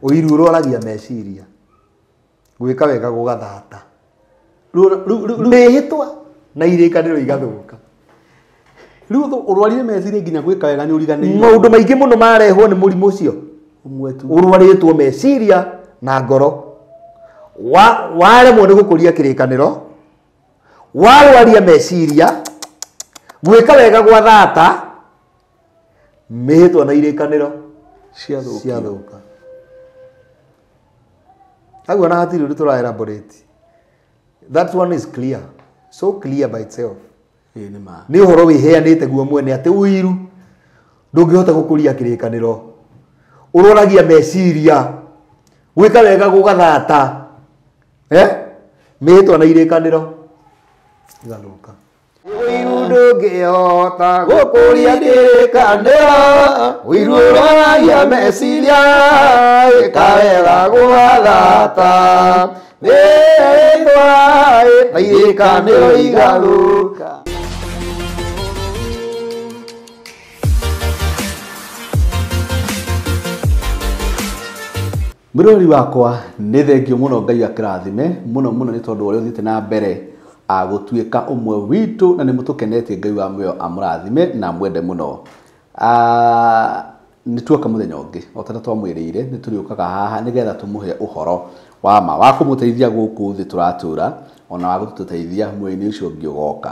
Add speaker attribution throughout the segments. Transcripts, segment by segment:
Speaker 1: Ũiru ũroragia meciria. Gwĩka wega gũgathata. Mĩhĩtwa na irĩkanĩro igathũka.
Speaker 2: Rĩu ũrwarire meciria nginya gwĩka wega nĩ ũriganĩirwo.
Speaker 1: Maũndũ maingĩ mũno marehwo nĩ mũrimũ ũcio.
Speaker 2: Ũmwe tu.
Speaker 1: Ũrwarĩtwo meciria na ngoro. Waremwo nĩ gũkũria kĩrĩkanĩro, warwaria meciria, gwĩka wega gwa thata, mĩhĩtwa na irĩkanĩro ciathũka. Hau ona hatirĩ ũndũ tũra elaborate. That one is clear. So clear by itself. Nĩ ũhoro wĩheanĩte guo mwene atĩ ũiru ndũngĩhota gũkũria kĩrĩkanĩro. Ũroragia meciria, gwĩka wega gũgathata. Mĩhĩtwa na irĩkanĩro igathũka. Ũiru ndũngĩhota gũkũria kĩrĩkanĩro, ũiru ũroragia meciria, gwĩka wega gũgathata. Mĩhĩtwa na irĩkanĩro igathũka.
Speaker 2: Mwĩroreri wakwa nĩ thengio mũno Ngai akĩrathime mũno mũno nĩ tondũ ũrĩa ũthiĩte na mbere gũtuĩka ũmwe witũ na nĩ mũtũkenetie Ngai wa muoyo amũrathime na mwende mũno. Nĩ tuoka mũthenya ũngĩ o ta twamwĩrĩire nĩ tũrĩũkaga haha nĩgetha tũmũhe ũhoro wa ma wa kũmũteithia gũkũ thĩ tũratũra ona wa gũtũteithia muoyo-inĩ ũcio ũngĩ ũgoka,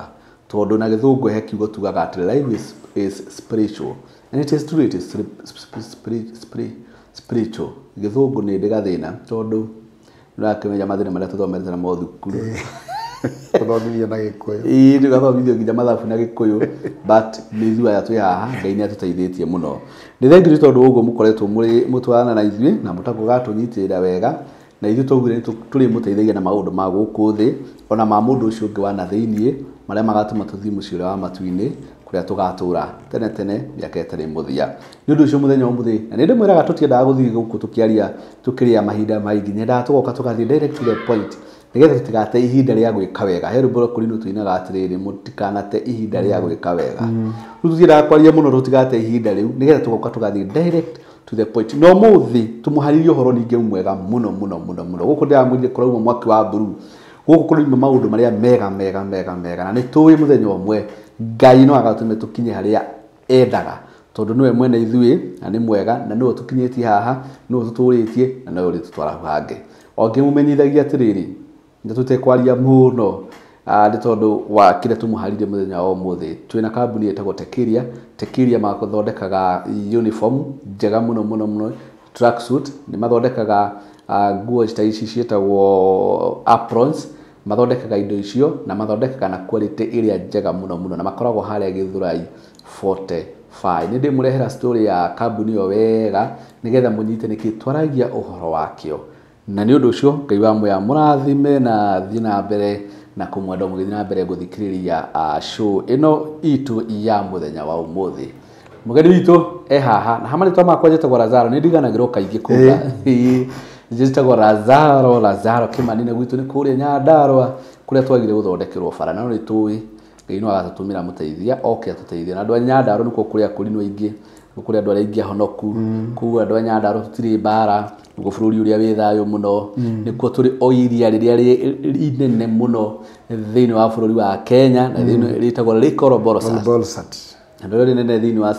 Speaker 2: tondũ na gĩthũngũ he kiugo tugaga atĩ life is spiritual and it is true, it is spiritual. Gĩthũngũ nĩ ndĩ gathĩna tondũ nĩũrakĩmenya mathĩna marĩa tũthomete namo thukuru.
Speaker 1: Tũthomithio na Gĩkũyũ.
Speaker 2: Ĩĩ, tũgathomithio nginya mathabu na Gĩkũyũ, but nĩ ithuĩ aya twĩ haha Ngai nĩ atũteithĩtie mũno. Nĩ thengiũ nĩ tondũ ũguo mũkoretwo mũrĩ mũtwarana na ithuĩ na mũgatũnyitĩrĩra wega, na ithuĩ twaugire nĩ tũrĩmũteithagia na maũndũ ma gũkũ thĩ ona ma mũndũ ũcio ũngĩ wa na thĩiniĩ marĩa magatũma tũthiĩ mũciĩ ũrĩa wa matu-inĩ kũrĩa tũgatũra tene tene mĩaka ĩtarĩ mũthia. Nĩ ũndũ ũcio mũthenya ũmũthĩ na nĩ ndĩmwĩraga tũtiendaga gũthiĩ gũkũ tũkĩaria tũkĩrĩa mahinda maingĩ, nyendaga tũgoka tũgathiĩ direct to the point nĩgetha tũtigate ihinda rĩa gwĩka wega. He rwĩmbo rwa tũinaga atĩrĩrĩ, mũtikanate ihinda rĩa gwĩka wega. Rĩu tũtiendaga kwaria mũno tũtigate ihinda rĩu nĩgetha tũgoka tũgathiĩ direct to the point. No mũthĩ tũmũharĩrie ũhoro ningĩ mwega mũno mũno mũno mũno. Gũkũ ndĩramwĩrire kũrauma mwaki wa mburuu, gũkũ kũrauma maũndũ marĩa mega mega mega mega, na nĩ tũĩ mũthenya ũmwe Ngai no agatũme tũkinye harĩa endaga, tondũ nĩwe mwene ithuĩ na nĩ mwega na nĩwe ũtũkinyĩtie haha, nĩwe ũtũtũrĩtie na nĩwe ũrĩtũtwara hau hangĩ. O ngĩmũmenyithagia atĩrĩrĩ, nĩ tũtekwaria mũno nĩ tondũ wa kĩrĩa tũmũharĩrie mũthenya wa ũmũthĩ. Twĩna kambuni ĩtagwo Tekiria. Tekiria mathondekaga uniform njega mũno mũno mũno, tracksuit, nĩ mathondekaga nguo ta ici ciĩtagwo aprons, mathondekaga indo icio na mathondekaga na quality ĩrĩa njega mũno mũno, na makoragwo harĩa Gĩthũrai 45. Nĩ ndĩmũrehera story ya kambuni ĩyo wega nĩgetha mũnyite nĩkĩ twaragia ũhoro wakĩo. Na nĩ ũndũ ũcio Ngai wa muoyo amũrathime na thiĩ na mbere na kũmwenda mũgĩthiĩ na mbere gũthikĩrĩria show ĩno itũ ya mũthenya wa ũmũthĩ. Mũgeni witũ e haha na hama rĩtwa makwa njĩtagwo Lazaro, nĩ ndiganagĩrwo kaingĩ kuga njĩtagwo Lazaro, Lazaro Kĩmani, na gwitũ nĩ kũrĩa Nyandarũa kũrĩa twagire gũthondekerwo bara, na no nĩ tũĩ Ngai no agatũtũmĩra mũteithia oke atũteithie. Na andũ a Nyandarũa nĩkuo kũrĩa kũrinũ aingĩ, nĩkuo kũrĩa andũ arĩa aingĩ ahonoku, kũu andũ a Nyandarũa tũtirĩ mbara, nĩkuo bũrũri ũrĩa wĩ thayũ mũno, nĩkuo tũrĩ o iria rĩrĩa inene mũno thĩinĩ wa bũrũri wa Kenya, na rĩtagwo Lake Olbolosat. Na nĩrĩo rĩnene thĩinĩ wa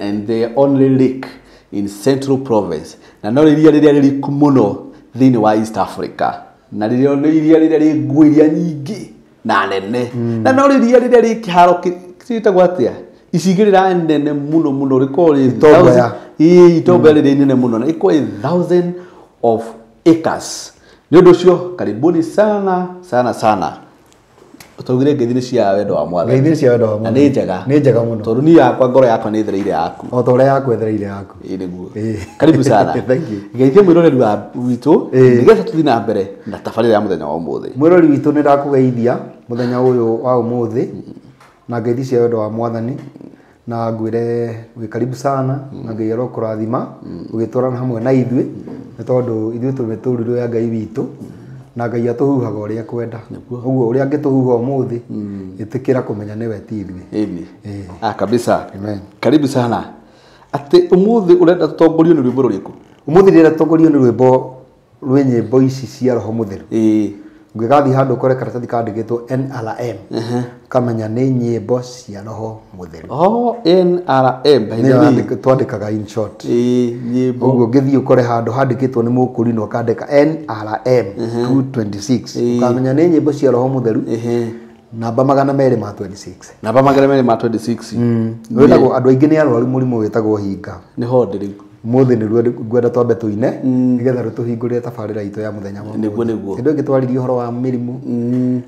Speaker 2: and the only lake in Central Province, na no iria rĩrĩa rĩriku mũno thĩinĩ wa East Africa, na rĩrĩa nĩ iria rĩrĩa rĩ nguo iria nyingĩ na nene, na no iria rĩrĩa rĩ kĩharo kĩtagwo atĩa, icigĩrĩra nene mũno mũno, rĩkoragwo rĩ
Speaker 1: Itomboya.
Speaker 2: Itomboya rĩrĩa inene mũno, na rĩkoragwo rĩ thousand of acres. Nĩ ũndũ ũcio karibuni sana sana sana. Ũtaugire ngeithi nĩ cia wendo wa Mwathani.
Speaker 1: Ngeithi nĩ cia wendo wa
Speaker 2: Na
Speaker 1: Mwathani.
Speaker 2: nĩ njega.
Speaker 1: Nĩ njega mũno.
Speaker 2: Tondũ niĩ yakwa ngoro yakwa nĩ ĩthereire yaku.
Speaker 1: O ta ũrĩa yaku ĩthereire yaku.
Speaker 2: Ĩĩ nĩguo.
Speaker 1: Ĩĩ.
Speaker 2: Karibu sana.
Speaker 1: Thank you.
Speaker 2: Ngeithie mwĩroreri wa witũ nĩgetha tũthiĩ na mbere na tabarĩra ya mũthenya wa ũmũthĩ.
Speaker 1: Mwĩroreri witũ nĩ ndakũgeithia mũthenya ũyũ wa ũmũthĩ na ngeithi cia wendo wa Mwathani, na ngwĩre wĩ karibu sana na Ngai arokũrathima ũgĩtwarana hamwe na ithuĩ, nĩ tondũ ithuĩ tũrĩ tũrurũ ya Ngai witũ na Ngai atũhuhaga ũrĩa ekwenda. Ũguo ũrĩa angĩtũhuha ũmũthĩ, ĩtĩkĩra kũmenya nĩwe ti ithuĩ.
Speaker 2: Ĩni. Kabisa.
Speaker 1: Amen.
Speaker 2: Karibu sana. Atĩ ũmũthĩ ũrenda tũtongorio nĩ rwĩmbo rũrĩkũ?
Speaker 1: Umuthi ndĩrenda tũtongorio nĩ rwĩmbo rwĩ nyĩmbo ici cia roho mũtheru. Ũngĩgathiĩ handũ ũkore karatathi kandĩkĩtwo NRM, ũkamenya nĩ nyĩmbo cia roho mũtheru.
Speaker 2: Oh, NRM by the
Speaker 1: Nĩyo
Speaker 2: way.
Speaker 1: Twandĩkaga in short.
Speaker 2: Nyĩmbo.
Speaker 1: Ũguo ũngĩthiĩ ũkore handũ handĩkĩtwo nĩ mũkũrinũ akandĩka NRM 226, ũkamenya nĩ nyĩmbo cia roho mũtheru, namba 226.
Speaker 2: Namba 226.
Speaker 1: Wĩtagwo andũ aingĩ nĩ arwaru mũrimũ wĩtagwo hinga.
Speaker 2: Nĩ honde rĩu.
Speaker 1: Mũthĩ nĩruo ngwenda twambe tũine nĩgetha rũtũhingũrĩre tabarĩra itũ ya mũthenya wa
Speaker 2: Nĩguo,
Speaker 1: ũmũthĩ.
Speaker 2: nĩguo.
Speaker 1: Hĩndĩ ĩngĩ twaririe ũhoro wa mĩrimũ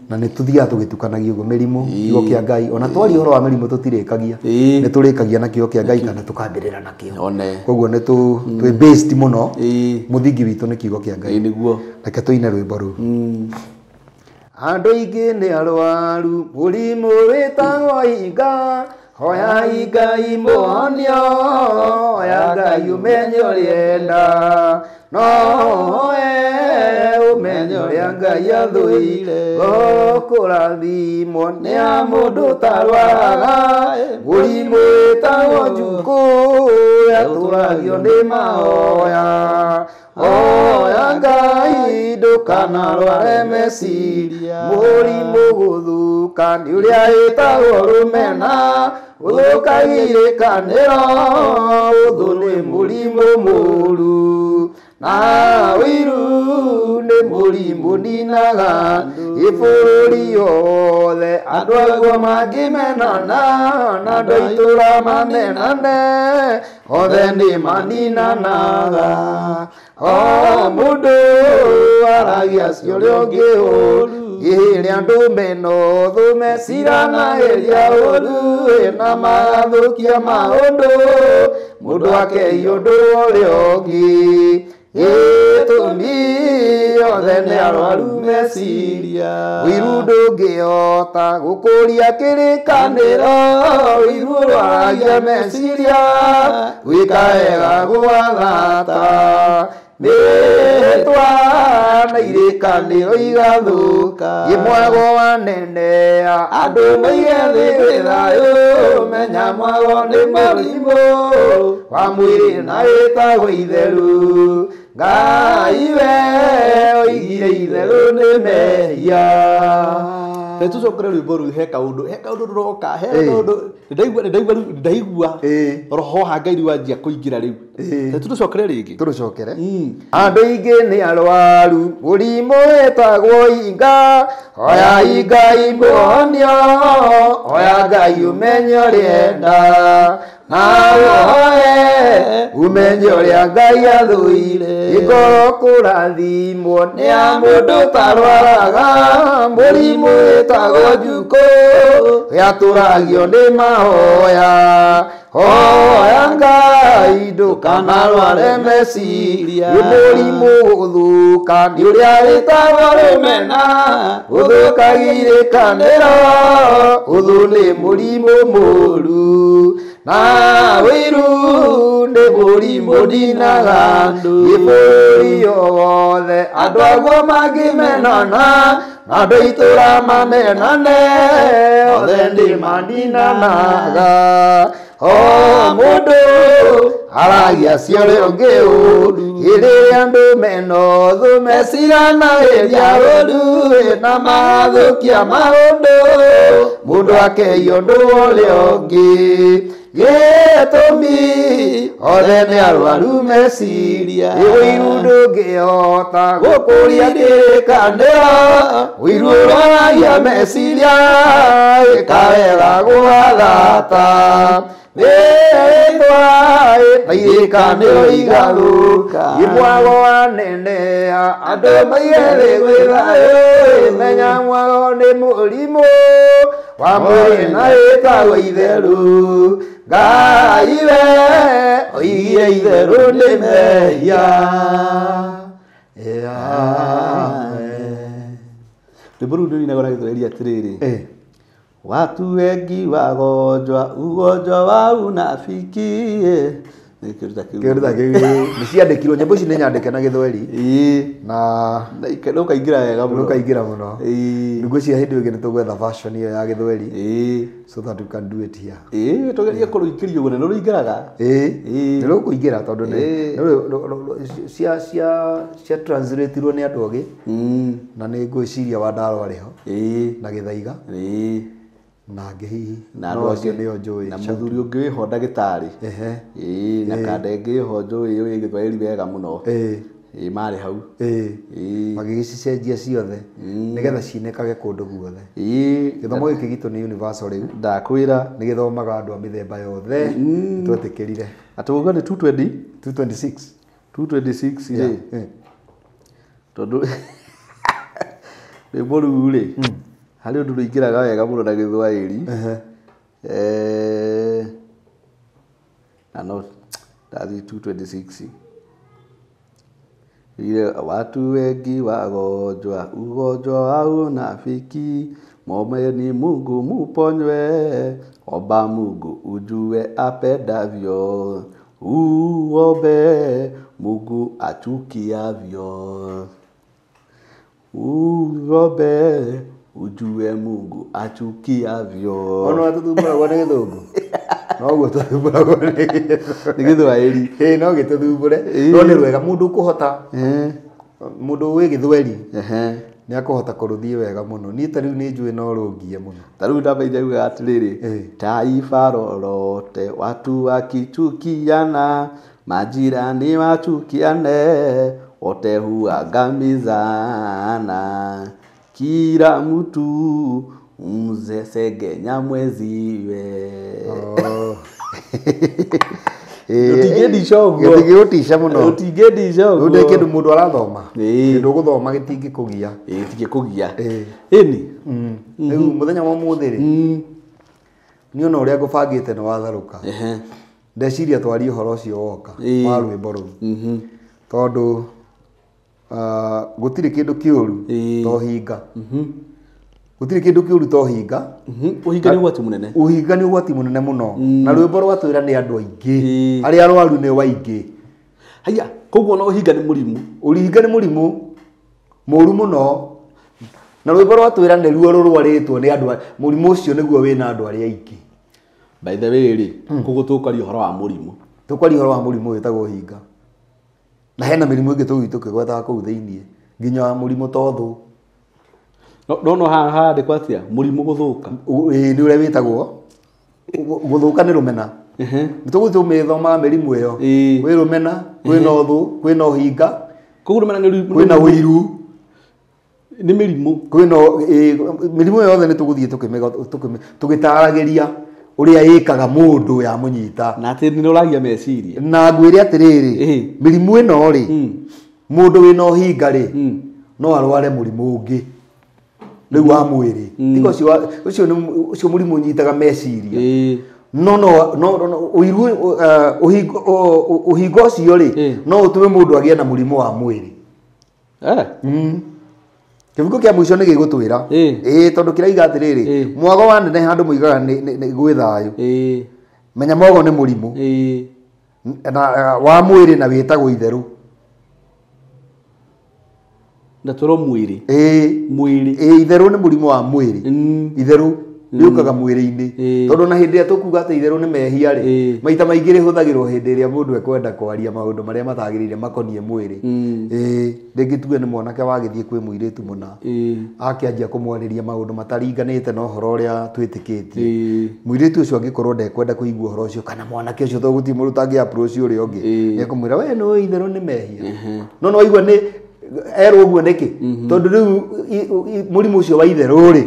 Speaker 1: na nĩ tũthiaga tũgĩtukanagia ũguo mĩrimũ, kiugo kĩa Ngai. Ona twaria ũhoro wa mĩrimũ tũtirĩkagia, nĩ tũrĩkagia na kiugo kĩa Ngai kana tũkambĩrĩra nakĩo.
Speaker 2: One.
Speaker 1: Koguo nĩ twĩ based mũno, mũthingi witũ nĩ kiugo kĩa Ngai.
Speaker 2: Nĩguo.
Speaker 1: Reke tũine rwĩmbo rũu. Andũ aingĩ nĩ arwaru mũrimũ wĩtagwo hinga, hoyai Ngai mũhonio, hoya Ngai ũmenye ũrĩa enda, no hoe ũmenye ũrĩa Ngai athũire, gũkũrathimwo nĩ a mũndũ ũtarwaraga, mũrimũ wĩtagwo njukũ yatũragio nĩ mahoya. Hoya Ngai ndũkanarware meciria, mũrimũ gũthũka nĩ ũrĩa wĩtagwo rũmena, gũthũkagia irĩkanĩro, ũthũ nĩ mũrimũ mũũru, na ũiru nĩ mũrimũ ninaga ĩ bũrũri yothe, andũ aguo mangĩmenana na andũ a itũũra mamenane, othe nĩ maninanaga. O mũndũ aragia cio ũrĩa ũngĩ ũru, ĩrĩa andũ mena ũthũ meciranagĩria ũru, na magathũkia maũndũ, mũndũ akeia ũndũ ũrĩa ũngĩ. Gĩtũmi othe nĩ arwaru meciria, ũiru ndũngĩhota gũkũria kĩrĩkanĩro, ũiru ũrwaragia meciria, gwĩka wega gwathata, mĩhĩtwa na irĩkanĩro igathũka, ĩ mwago wanenea andũ moige thĩ gwĩ thayũ, menya mwago nĩ mũrimũ wa mwĩrĩ na wĩtagwo itheru, Ngai we oigire itherũ nĩ mehia.
Speaker 2: Reke tũcokere rwĩmbo rũu, he kaũndũ rũroka, he kaũndũ ndaigua ndaigua roho wa Ngai rĩu wanjia kũingĩra rĩu. Reke tũcokere rĩngĩ.
Speaker 1: Tũrũcokere. Andũ aingĩ nĩ arwaru mũrimũ wĩtagwo hinga, hoyai Ngai mũhonio, hoya Ngai ũmenye ũrĩa enda, na ũhoe ũmenye ũrĩa Ngai athũire, ĩkorwo kũrathimwo nĩ a mũndũ ũtarwaraga, mũrimũ wĩtagwo njukũ yatũragio nĩ mahoya. Hoya Ngai ndũkanarware meciria, nĩ mũrimũ gũthũka nĩ ũrĩa wĩtagwo rũmena, gũthũkagia irĩkanĩro, ũthũ nĩ mũrimũ mũũru, na ũiru nĩ mũrimũ ninaga ĩ bũrũri yothe, andũ aguo mangĩmenana na andũ a itũũra mamenane, othe nĩ maninanaga. O mũndũ aragia cio ũrĩa ũngĩ ũru, hĩndĩ ĩrĩa andũ mena ũthũ meciranagĩria ũru, na magathũkia maũndũ, mũndũ akeia ũndũ ũrĩa ũngĩ. Gĩtũmi othe nĩ arwaru meciria, ũiru ndũngĩhota gũkũria kĩrĩkanĩro, ũiru ũrwaragia meciria, wĩka wega gwathata, mĩhĩtwa na irĩkanĩro igathũka, ĩ mwago wanenea andũ moige thĩ gwĩ thayũ, menya mwago nĩ mũrimũ wa mwĩrĩ na wĩtagwo itherũ, Ngai we oigire itherũ nĩ mehia. Amen.
Speaker 2: Rwĩmbo rũu nĩrũinagwo na Gĩthwaĩri atĩrĩrĩ, watu wengi wagonjwa ugonjwa wa unafiki, Nĩ kĩndũ ta kĩu.
Speaker 1: Kĩndũ ta kĩu nĩ ciandĩkirwo nyĩmbo ici nĩ nyandĩke na gĩthweri. Na
Speaker 2: rũkaingĩra wega mũno.
Speaker 1: Rũkaingĩra mũno. Ngwĩciria hĩndĩ ĩngĩ nĩ tũgwetha version ĩyo ya gĩthweri. So that we can do it here.
Speaker 2: Tũgerie kũrũingĩria ũguo na nĩ rũingĩraga.
Speaker 1: Nĩ rũkũingĩra tondũ nĩ cia translatirwo nĩ andũ ogĩ. Na nĩ ngwĩciria Wandaro arĩ ho. Na Gĩthaiga. Na angĩ hihi.
Speaker 2: Na
Speaker 1: no acio nĩo njũĩ.
Speaker 2: Na mũthuri ũngĩ wĩho ndagĩtarĩ. Na kanda ĩngĩ ĩho njũĩ yũĩ gĩthwaĩri wega mũno. Marĩ hau.
Speaker 1: Magĩgĩcicenjia ciothe nĩgetha cinekage kũndũ guothe. Gĩthomo gĩkĩ gitũ nĩ universal rĩu.
Speaker 2: Ndakwĩra.
Speaker 1: Nĩ gĩthomaga andũ a mĩthemba yothe. Twetĩkĩrire.
Speaker 2: Atĩ ũguo nĩ 220?
Speaker 1: 226.
Speaker 2: 226 rĩ. Tondũ rwĩmbo rũu rĩ, harĩ ũndũ rũingĩraga wega mũno na gĩthwaĩri. Na no ndathiĩ 226. Ile watu wengi wagonjwa ugonjwa wa unafiki, mombeni Mungu muponywe, omba Mungu ujue apendavyo, uombe Mungu achukiavyo, uombe ujue Mungu achukiavyo.
Speaker 1: Ono atuthumbũragwo nĩ gĩthũngũ. Noguo tũthumbũragwo
Speaker 2: nĩ gĩthwaĩri.
Speaker 1: No gĩtũthumbũre. No nĩ rwega mũndũ ũkũhota. Mũndũ wĩ gĩthweri nĩ akũhota kũrũthiĩ wega mũno. Niĩ ta rĩu nĩ njũĩ no rũngie mũno.
Speaker 2: Ta rĩu ndambaire kuga atĩrĩrĩ, taifa lolote watu wakichukiana, majirani wachukiane, wote huangamizana. Kila mtu mzesegenya mweziwe. Ũtingĩndica ũguo.
Speaker 1: Gĩtingĩgũtica mũno.
Speaker 2: Ũtingĩndica ũguo.
Speaker 1: Rĩu ndĩ kĩndũ mũndũ arathoma. Kĩndũ ũgũthoma gĩtingĩkũgia.
Speaker 2: Gĩtingĩkũgia. Ĩni.
Speaker 1: Rĩu mũthenya wa ũmũthĩ rĩ, niĩ ona ũrĩa ngũbangĩte nĩ watharũka. Ndeciria twarie ũhoro ũcio woka wa rwĩmbo rũu. Tondũ gũtirĩ kĩndũ kĩũru to ũhinga. Gũtirĩ kĩndũ kĩũru to ũhinga.
Speaker 2: Ũhinga nĩ ũgwati mũnene.
Speaker 1: Ũhinga nĩ ũgwati mũnene mũno. Na rwĩmbo rwatwĩra nĩ andũ aingĩ. Arĩa arwaru nĩ waingĩ.
Speaker 2: Haiya, koguo ona ũhinga nĩ mũrimũ.
Speaker 1: Ũhinga nĩ mũrimũ mũru mũno. Na rwĩmbo rwatwĩra nĩruo rũrwarĩtwo nĩ andũ, mũrimũ ũcio nĩguo wĩna andũ arĩa aingĩ.
Speaker 2: By the way rĩ, koguo tũkwaria ũhoro wa mũrimũ.
Speaker 1: Tũkwaria ũhoro wa mũrimũ wĩtagwo ũhinga. Na hena mĩrimũ ĩngĩ tũgũthiĩ tũkĩgwetaga kũu thĩiniĩ, nginya mũrimũ ta ũthũ.
Speaker 2: No haha handĩkwo atĩa? Mũrimũ gũthũka.
Speaker 1: Ĩĩ nĩ ũrĩa wĩtagwo gũthũka nĩ rũmena. Nĩ tũgũthiĩ tũmĩthomaga mĩrimũ ĩyo. Kwĩ rũmena, kwĩna ũthũ, kwĩna ũhinga.
Speaker 2: Koguo rũmena nĩ
Speaker 1: kwĩna ũiru.
Speaker 2: Nĩ mĩrimũ.
Speaker 1: Kwĩna mĩrimũ yothe nĩ tũgũthiĩ tũgĩtaragĩria ũrĩa ĩkaga mũndũ yamũnyita.
Speaker 2: Na atĩ nĩ ũragia meciria.
Speaker 1: Na ngwĩre atĩrĩrĩ, mĩrimũ ĩno rĩ, mũndũ wĩna ũhinga rĩ, no arware mũrimũ ũngĩ rĩu wa mwĩrĩ. Tiga ũcio ũcio mũrimũ ũnyitaga meciria. No ũiru ũhinga ũcio rĩ, no ũtũme mũndũ agĩe na mũrimũ wa mwĩrĩ. Kĩbungo kĩa mũico nĩ gĩgũtwĩra. Tondũ kĩraiga atĩrĩrĩ, mwago wa nene handũ moigaga nĩ gwĩ thayũ. Menya mwago nĩ mũrimũ. Na wa mwĩrĩ na wĩtagwo itherũ.
Speaker 2: Na tũrwo mwĩrĩ. Mwĩrĩ.
Speaker 1: Itherũ nĩ mũrimũ wa mwĩrĩ. Itherũ rĩũkaga mwĩrĩ-inĩ. Tondũ na hĩndĩ ĩrĩa tũkuga atĩ itherũ nĩ mehia rĩ, maita maingĩ rĩhũthagĩrwo hĩndĩ ĩrĩa mũndũ ekwenda kwaria maũndũ marĩa matagĩrĩire makoniĩ mwĩrĩ. Rĩngĩ tuge nĩ mwanake wagĩthiĩ kwĩ mũirĩtu mũna, akĩanjia kũmwarĩria maũndũ mataringanĩte na ũhoro ũrĩa twĩtĩkĩtie. Mũirĩtu ũcio angĩkorwo ndekwenda kũigua ũhoro ũcio, kana mwanake ũcio tondũ gũtirĩ mũndũ ũtangĩ approach ũrĩa ũngĩ, nĩekũmwĩra we nĩũĩ itherũ nĩ mehia. No nĩwaigua nĩ erwo ũguo nĩkĩ? Tondũ rĩu mũrimũ ũcio wa itherũ rĩ,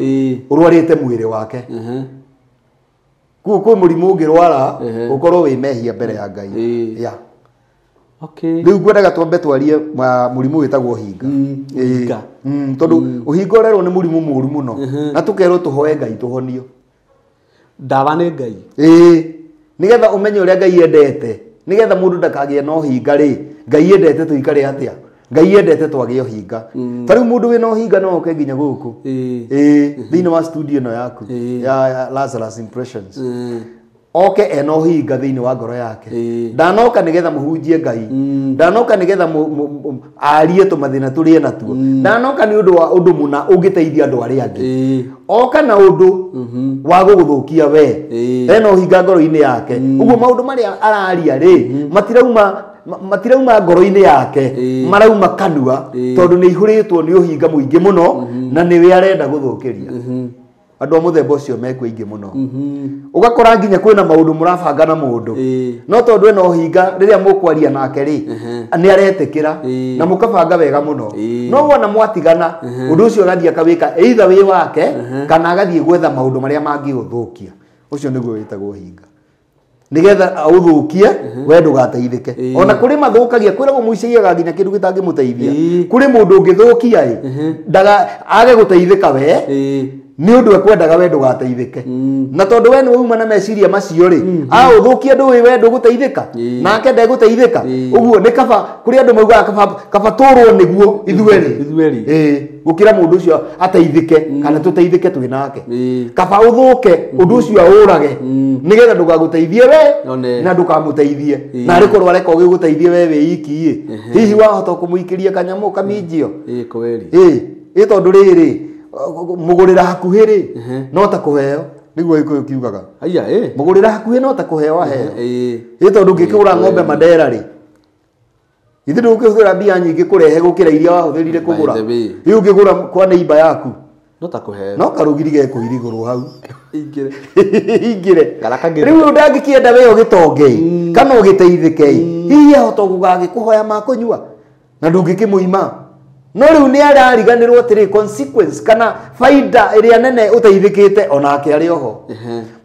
Speaker 1: ũrwarĩte mwĩrĩ wake. Koguo kwĩ mũrimũ ũngĩrwara ũkorwo wĩ mehia mbere ya Ngai. Rĩu ngwendaga twambe twarie mũrimũ wĩtagwo ũhinga. Tondũ ũhinga ũrerwo nĩ mũrimũ mũru mũno, na tũkerwo tũhoe Ngai tũhonio.
Speaker 2: Ndawa nĩ Ngai.
Speaker 1: Nĩgetha ũmenye ũrĩa Ngai endete, nĩgetha mũndũ ndakagĩe na ũhinga rĩ, Ngai endete tũikare atĩa? Ngai endete twagĩe ũhinga. Ta rĩu mũndũ wĩna ũhinga no oke nginya gũkũ. Thĩinĩ wa studio ĩno yaku ya Lazarus Impressions. Oke ena ũhinga thĩinĩ wa ngoro yake. Ndanoka nĩgetha mũhunjie Ngai. Ndanoka nĩgetha arie tũmathĩna tũrĩe natuo. Ndanoka nĩ ũndũ wa ũndũ mũna ũngĩteithia andũ arĩa angĩ. Oka na ũndũ wa gũgũthũkia we. Ena ũhinga ngoro-inĩ yake. Ũguo maũndũ marĩa araria rĩ, matirauma ngoro-inĩ yake, marauma kanua, tondũ nĩ ihũrĩtwo nĩ ũhinga mũingĩ mũno na nĩwe arenda gũthũkĩria. Andũ a mũthemba ũcio mekuo aingĩ mũno. Ũgakora nginya kwĩna maũndũ mũrabanga na mũndũ. No tondũ ena ũhinga rĩrĩa mũkwaria nake rĩ, nĩ aretĩkĩra na mũkabanga wega mũno. No wona mwatigana, ũndũ ũcio agathiĩ akawĩka either wĩ wake kana agathiĩ gwetha maũndũ marĩa mangĩũthũkia. Ũcio nĩguo wĩtagwo ũhinga. Nĩgetha aũthũkie we ndũgateithĩke. Ona kũrĩ mathũkagia, kwĩragwo mũicaiaga nginya kĩndũ gĩtangĩmũteithia. Kũrĩ mũndũ ũngĩthũkia ĩ, ndaga age gũteithĩka we, nĩ ũndũ ekwendaga we ndũgateithĩke. Na tondũ we nĩ wauma na meciria macio rĩ, aũthũkia ndũĩ we ndũgũteithĩka, nake ndegũteithĩka. Ũguo nĩ kaba kũrĩ andũ maugaga kaba tũrwo nĩguo ithuerĩ. Gũkĩra mũndũ ũcio ateithĩke kana tũteithĩke twĩ nake. Kaba ũthũke ũndũ ũcio aũrage nĩgetha ndũgagũteithie we na ndũkamũteithie. Na arĩ korwo areka ũgĩgũteithie we wĩ iki ĩ, hihi wahota kũmũikĩria kanyamũ kaminjio. Ĩ tondũ rĩrĩ mũgũrĩra hakuhĩ rĩ, no ta kũheo, nĩguo Gĩkũyũ kiugaga. Mũgũrĩra hakuhĩ no ta kũheo aheo. Ĩ tondũ ũngĩkĩgũra ng'ombe Mandera rĩ, ithuĩ ndũgũkĩhũthĩra mbia nyingĩ kũrehe gũkĩra iria wahũthĩrire kũgũra. Rĩu ũngĩgũra kwa neighbor yaku,
Speaker 2: no ta kũheo,
Speaker 1: no karũgiri gekũirigũrwo hau ingĩre. Rĩu ndangĩkĩenda we ũgĩtonge kana ũgĩteithĩke, hihi ahota gũgagĩkũhoya ma kũnyua na ndũngĩkĩmũima. No rĩu nĩ arariganĩrwo atĩrĩ consequence kana faida ĩrĩa nene ũteithĩkĩte onake arĩ oho.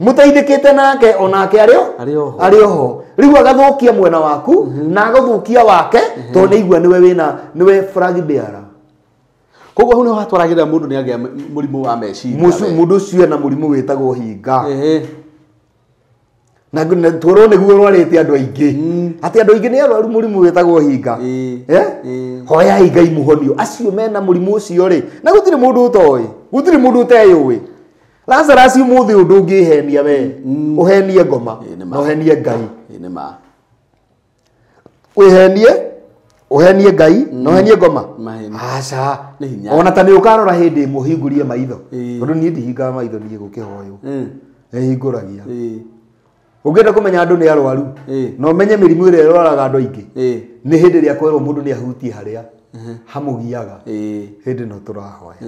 Speaker 1: Mũteithĩkĩte nake onake arĩ oho. Rĩu agathũkia mwena waku na agathũkia wake tondũ nĩ aigua nĩwe wĩna nĩwe flag bearer.
Speaker 2: Koguo hau nĩho hatwaragĩrĩra mũndũ nĩ agĩa mũrimũ wa meciria.
Speaker 1: Mũndũ ũcio ena mũrimũ wĩtagwo hinga. Na twerwo nĩguo ũrwarĩte andũ aingĩ. Atĩ andũ aingĩ nĩ arwaru mũrimũ wĩtagwo hinga. Hoyai Ngai mũhonio acio mena mũrimũ ũcio rĩ, na gũtirĩ mũndũ ũtoĩ, gũtirĩ mũndũ ũteyũĩ. Lazarus ũmũthĩ ũndũ ũngĩhenia we, ũhenie ngoma na ũhenie Ngai. Wĩhenie, ũhenie Ngai na ũhenie ngoma. Aca. Ona ta nĩ ũkarora hĩndĩ ĩmwe ũhingũrie maitho. Tondũ niĩ ndihingaga maitho niĩ gũkĩhoywo. Nĩhingũragia. Ũngĩenda kũmenya andũ nĩ arwaru, na ũmenye mĩrimũ ĩrĩa ĩrwaraga andũ aingĩ, nĩ hĩndĩ ĩrĩa kwerwo mũndũ nĩ ahutie harĩa hamũgiaga, hĩndĩ no tũrahoya.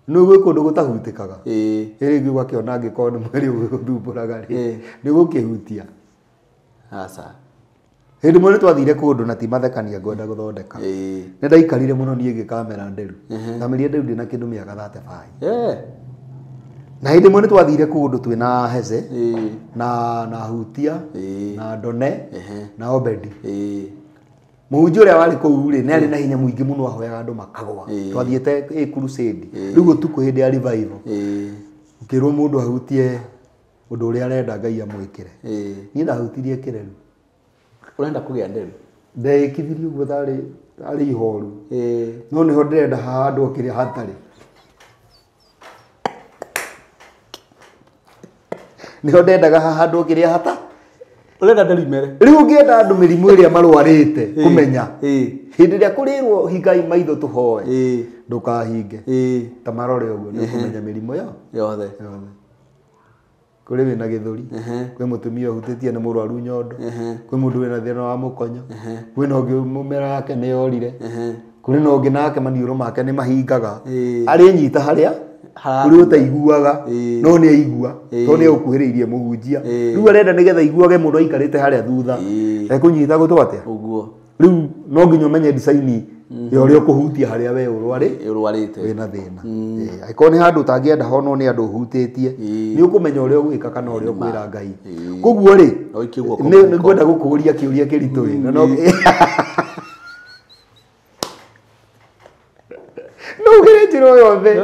Speaker 1: Nĩ gwĩ kũndũ gũtahutĩkaga. Rĩngĩ ũgakĩona angĩkorwo nĩ mwĩrĩ ũgũthumbũraga rĩ, nĩ ũgũkĩhutia. Hĩndĩ ĩmwe nĩ twathire kũndũ na ti mathekania ngwenda gũthondeka. Nĩ ndaikarire mũno niĩ ngĩkamera nderu. Ndameria nderu ndĩna kĩndũ mĩaka 35. Na hĩndĩ ĩmwe nĩ twathire kũndũ twĩna Heze na Hutia na Ndone na Obedi. Mũhunjia ũrĩa warĩ kũu rĩ, nĩ arĩ na hinya mũingĩ mũno ahoyaga andũ makagwa. Twathiĩte crusade. Rĩu ũtukũ hĩndĩ ya revival, ũkĩrwo mũndũ ahutie ũndũ ũrĩa arenda Ngai amwĩkĩre. Niĩ ndahutirie kĩreru.
Speaker 2: Ũrenda kũgĩa nderu?
Speaker 1: Ndeĩkithirie ũguo tarĩ ihoru. No nĩho ndĩrenda handũ kĩrĩa hatarĩ. Nĩho ndendaga handũ kĩrĩa hata.
Speaker 2: Ũrenda nderu imere.
Speaker 1: Rĩu ũngĩenda andũ mĩrimũ ĩrĩa marwarĩte kũmenya, hĩndĩ ĩrĩa kũrĩrwo hingai maitho tũhoe, ndũkahinge. Ta marore ũguo nĩ ũkũmenya mĩrimũ
Speaker 2: yothe.
Speaker 1: Kũrĩ wĩna gĩthũri, kwĩ mũtumia ũhutĩtie nĩ mũrwaru nyondo, kwĩ mũndũ wĩna thĩna wa mũkonyo, kwĩna ũngĩ mũmera wake nĩ yorire, kũrĩ na ũngĩ nake maniũrũ make nĩ mahingaga. Arĩnyita harĩa kũrĩ ũtaiguaga, no nĩ aigua, tondũ nĩ egũkuhĩrĩirie mũhunjia. Rĩu arenda nĩgetha aiguage mũndũ aikarĩte harĩa thutha. Ekũnyita gũtũ atĩa?
Speaker 2: Ũguo.
Speaker 1: Rĩu no nginya ũmenye design ya ũrĩa ũkũhutia harĩa we
Speaker 2: ũrwarĩte
Speaker 1: wĩna thĩna. Angĩkorwo nĩ handũ ũtangĩenda honwo nĩ andũ ũhutĩtie, nĩ ũkũmenya ũrĩa ũgwĩka kana ũrĩa ũkwĩra Ngai. Koguo rĩ, nĩ ngwenda gũkũũria kĩũria kĩritũ ĩ, na no ũgere njĩra o yothe.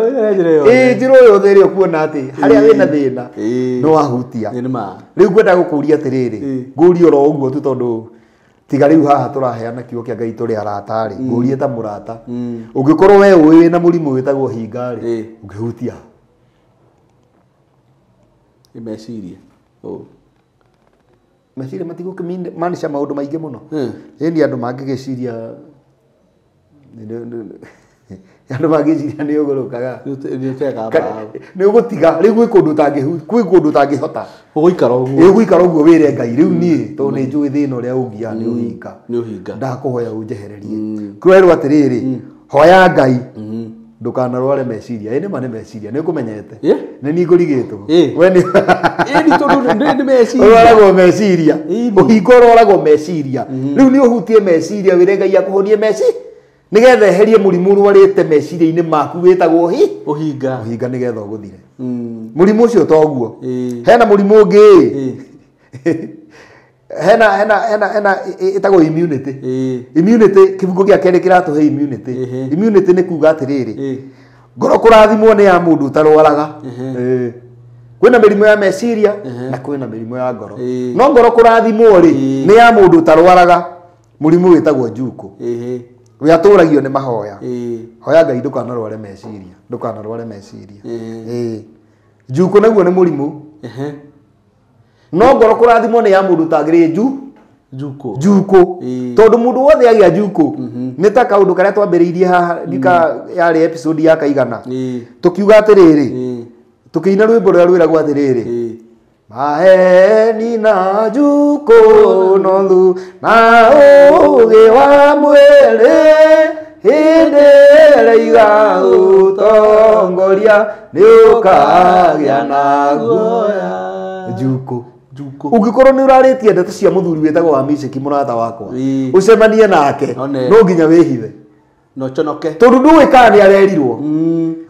Speaker 1: Njĩra o yothe ĩrĩa ũkuona atĩ harĩa wĩna thĩna no wahutia. Rĩu ngwenda gũkũũria atĩrĩrĩ, ngũrie oro ũguo tu tondũ tiga rĩu haha tũraheana kiugo kĩa Ngai tũrĩ arata rĩ, ngũrie ta mũrata. Ũngĩkorwo we ũĩ wĩna mũrimũ wĩtagwo hinga rĩ, ũngĩhutia?
Speaker 2: Meciria. Oh.
Speaker 1: Meciria matigũkĩmaanisha maũndũ maingĩ mũno. Ĩni andũ mangĩgĩciria andũ mangĩciria nĩ ũgũrũkaga. Nĩ ũgũtiga rĩu gwĩ kũndũ kwĩ kũndũ ũtangĩhota.
Speaker 2: Ũgũikara ũguo.
Speaker 1: Ũgũikara ũguo wĩre Ngai rĩu niĩ tondũ nĩ njũĩ thĩna ũrĩa ũngiaga nĩ ũhinga.
Speaker 2: Nĩ ũhinga.
Speaker 1: Ndakũhoya ũnjehererie. Kwerwo atĩrĩrĩ, hoya Ngai ndũkanarware meciria. Ĩ nĩma nĩ meciria, nĩ ũkũmenyete. Nĩ niĩ ngũrigĩtwo. We nĩ
Speaker 2: Ĩni tondũ nĩ meciria.
Speaker 1: Ũrwaragwo meciria. Ũhinga ũrwaragwo meciria. Rĩu nĩ ũhutie meciria wĩre Ngai akũhonie meciria. Nĩgetha eherie mũrimũ ũrwarĩte meciria-inĩ maku wĩtagwo
Speaker 2: ũhinga.
Speaker 1: Ũhinga nĩgetha ũgũthire. Mũrimũ ũcio toguo. Hena mũrimũ ũngĩ. Hena ĩtagwo immunity. Immunity kĩbungo gĩa kerĩ kĩratũhe immunity. Immunity nĩ kuga atĩrĩrĩ, ngoro kũrathimwo nĩ ya mũndũ ũtarwaraga. Kwĩna mĩrimũ ya meciria na kwĩna mĩrimũ ya ngoro. No ngoro kũrathimwo rĩ nĩ ya mũndũ ũtarwaraga mũrimũ wĩtagwo njukũ. We atũragio nĩ mahoya. Hoya Ngai ndũkanarware meciria, ndũkanarware meciria. Njukũ naguo nĩ mũrimũ. No ngoro kũrathimwo nĩ ya mũndũ ũtagĩrĩ
Speaker 2: njukũ.
Speaker 1: Njukũ. Tondũ mũndũ wothe agĩa njukũ nĩ ta kaũndũ karĩa twambĩrĩirie haha ndika yarĩ episode ya kaigana. Tũkiuga atĩrĩrĩ, tũkĩina rwĩmbo rũrĩa rwĩragwo atĩrĩrĩ, Maheni na njukũ nothu na ũũgĩ wa mwĩrĩ hĩndĩ ĩrĩa igagũtongoria nĩ ũkagĩa na guoya. Njukũ. Ũngĩkorwo nĩ ũrarĩtie ndeto cia mũthuri wĩtagwo wa Miceki mũrata wakwa, ũcemanie nake no nginya wĩhithe.
Speaker 2: No ũconoke.
Speaker 1: Tondũ ndũĩ kana nĩ arerirwo.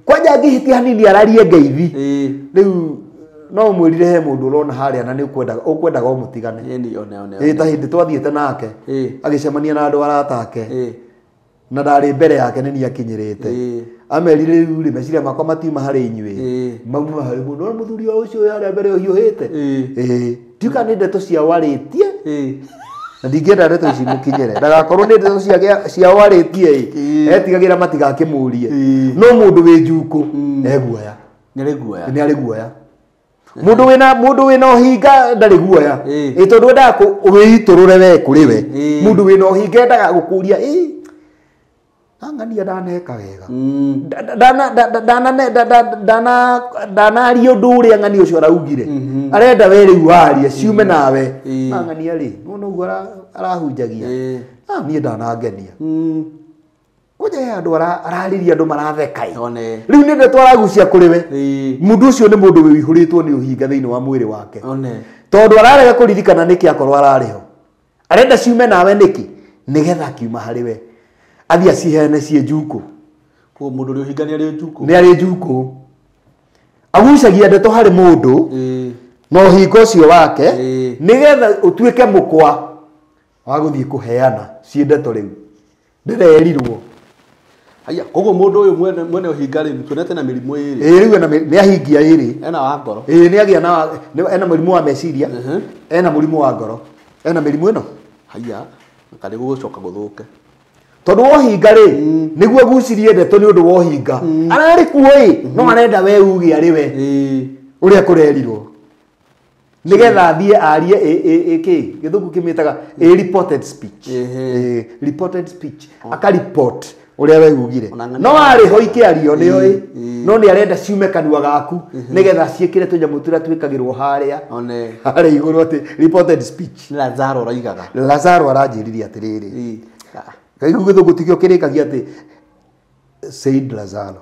Speaker 1: Kwanja angĩhĩtia hanini ararie ngeithi. Rĩu no ũmwĩrire he mũndũ ũrona harĩa na nĩ ũkwendaga ũmũtigane. Ta hĩndĩ twathiĩte nake agĩcemania na andũ arata ake na ndarĩ mbere yake nĩ niĩ akinyĩrĩte. Amerire rĩu rĩ meciria makwa matiuma harĩ inyuĩ, mauma harĩ mũndũ no mũthuri wa ũcio wĩ harĩa mbere ũhiũhĩte. Ndiũĩ kana nĩ ndeto ciao arĩtie na ndingĩenda ndeto ici mũkinyĩre ndagakorwo nĩ ndeto ciao arĩtie etigagĩra matigakĩmũrie. No mũndũ wĩ njukũ eguoya. Nĩ arĩ guoya. Mũndũ wĩna ũhinga ndarĩ guoya. Tondũ endaga wĩitũrũre we kũrĩ we. Mũndũ wĩna ũhinga endaga gũkũria ng'ania ndaneka wega. Ndanaria ũndũ ũrĩa ng'ania ũcio araugire. Arenda we rĩu warie ciume nawe. Na ng'ania rĩ, nĩwona ũguo arahunjagia. Niĩ ndanangenia. Kwanja he andũ ararĩria andũ maratheka. Rĩu nĩ ndeto aragucia kũrĩ we. Mũndũ ũcio nĩ mũndũ wĩihũrĩtwo nĩ ũhinga thĩinĩ wa mwĩrĩ wake. Tondũ ararega kũririkana nĩkĩ akorwo ararĩ ho. Arenda ciume nawe nĩkĩ? Nĩgetha akiuma harĩ we. Athiĩ aciheane ciĩ njukũ.
Speaker 2: Koguo mũndũ ũrĩa ũhinga nĩ arĩ njukũ.
Speaker 1: Nĩ arĩ njukũ. Agucagia ndeto harĩ mũndũ na ũhinga ũcio wake nĩgetha ũtuĩke mũkwa wa gũthiĩ kũheana ciĩ ndeto rĩu. Ndĩrerirwo.
Speaker 2: Haya, koguo mũndũ ũyũ mwene ũhinga rĩ, tuonete na mĩrimũ ĩrĩ.
Speaker 1: Rĩu ena nĩ ahingia ĩrĩ.
Speaker 2: Ena wa ngoro.
Speaker 1: Nĩ agĩa na ena mũrimũ wa meciria, ena mũrimũ wa ngoro. Ena mĩrimũ ĩno.
Speaker 2: Haya, karĩ gũgũcoka gũthũke.
Speaker 1: Tondũ wohinga rĩ, nĩguo agucirie ndeto nĩ ũndũ wa ũhinga. Ararĩ kuo ĩ, no arenda we uge arĩ we. Ũrĩa kũrerirwo. Nĩgetha athiĩ arie ĩ gĩthũngũ kĩmĩtaga a reported speech. Reported speech. Aka report ũrĩa we ugire. No arĩ ho ikĩario nĩyo ĩ, no nĩ arenda ciume kanua gaku nĩgetha ciĩkĩre tũnyamũ tũrĩa twĩkagĩrwo harĩa. Harĩa igũrũ atĩ reported speech.
Speaker 2: Nĩ Lazaro araigaga.
Speaker 1: Lazaro aranjĩrire atĩrĩrĩ. Kaigũ gĩthũngũ tikĩo kĩrĩkagia atĩ said Lazaro.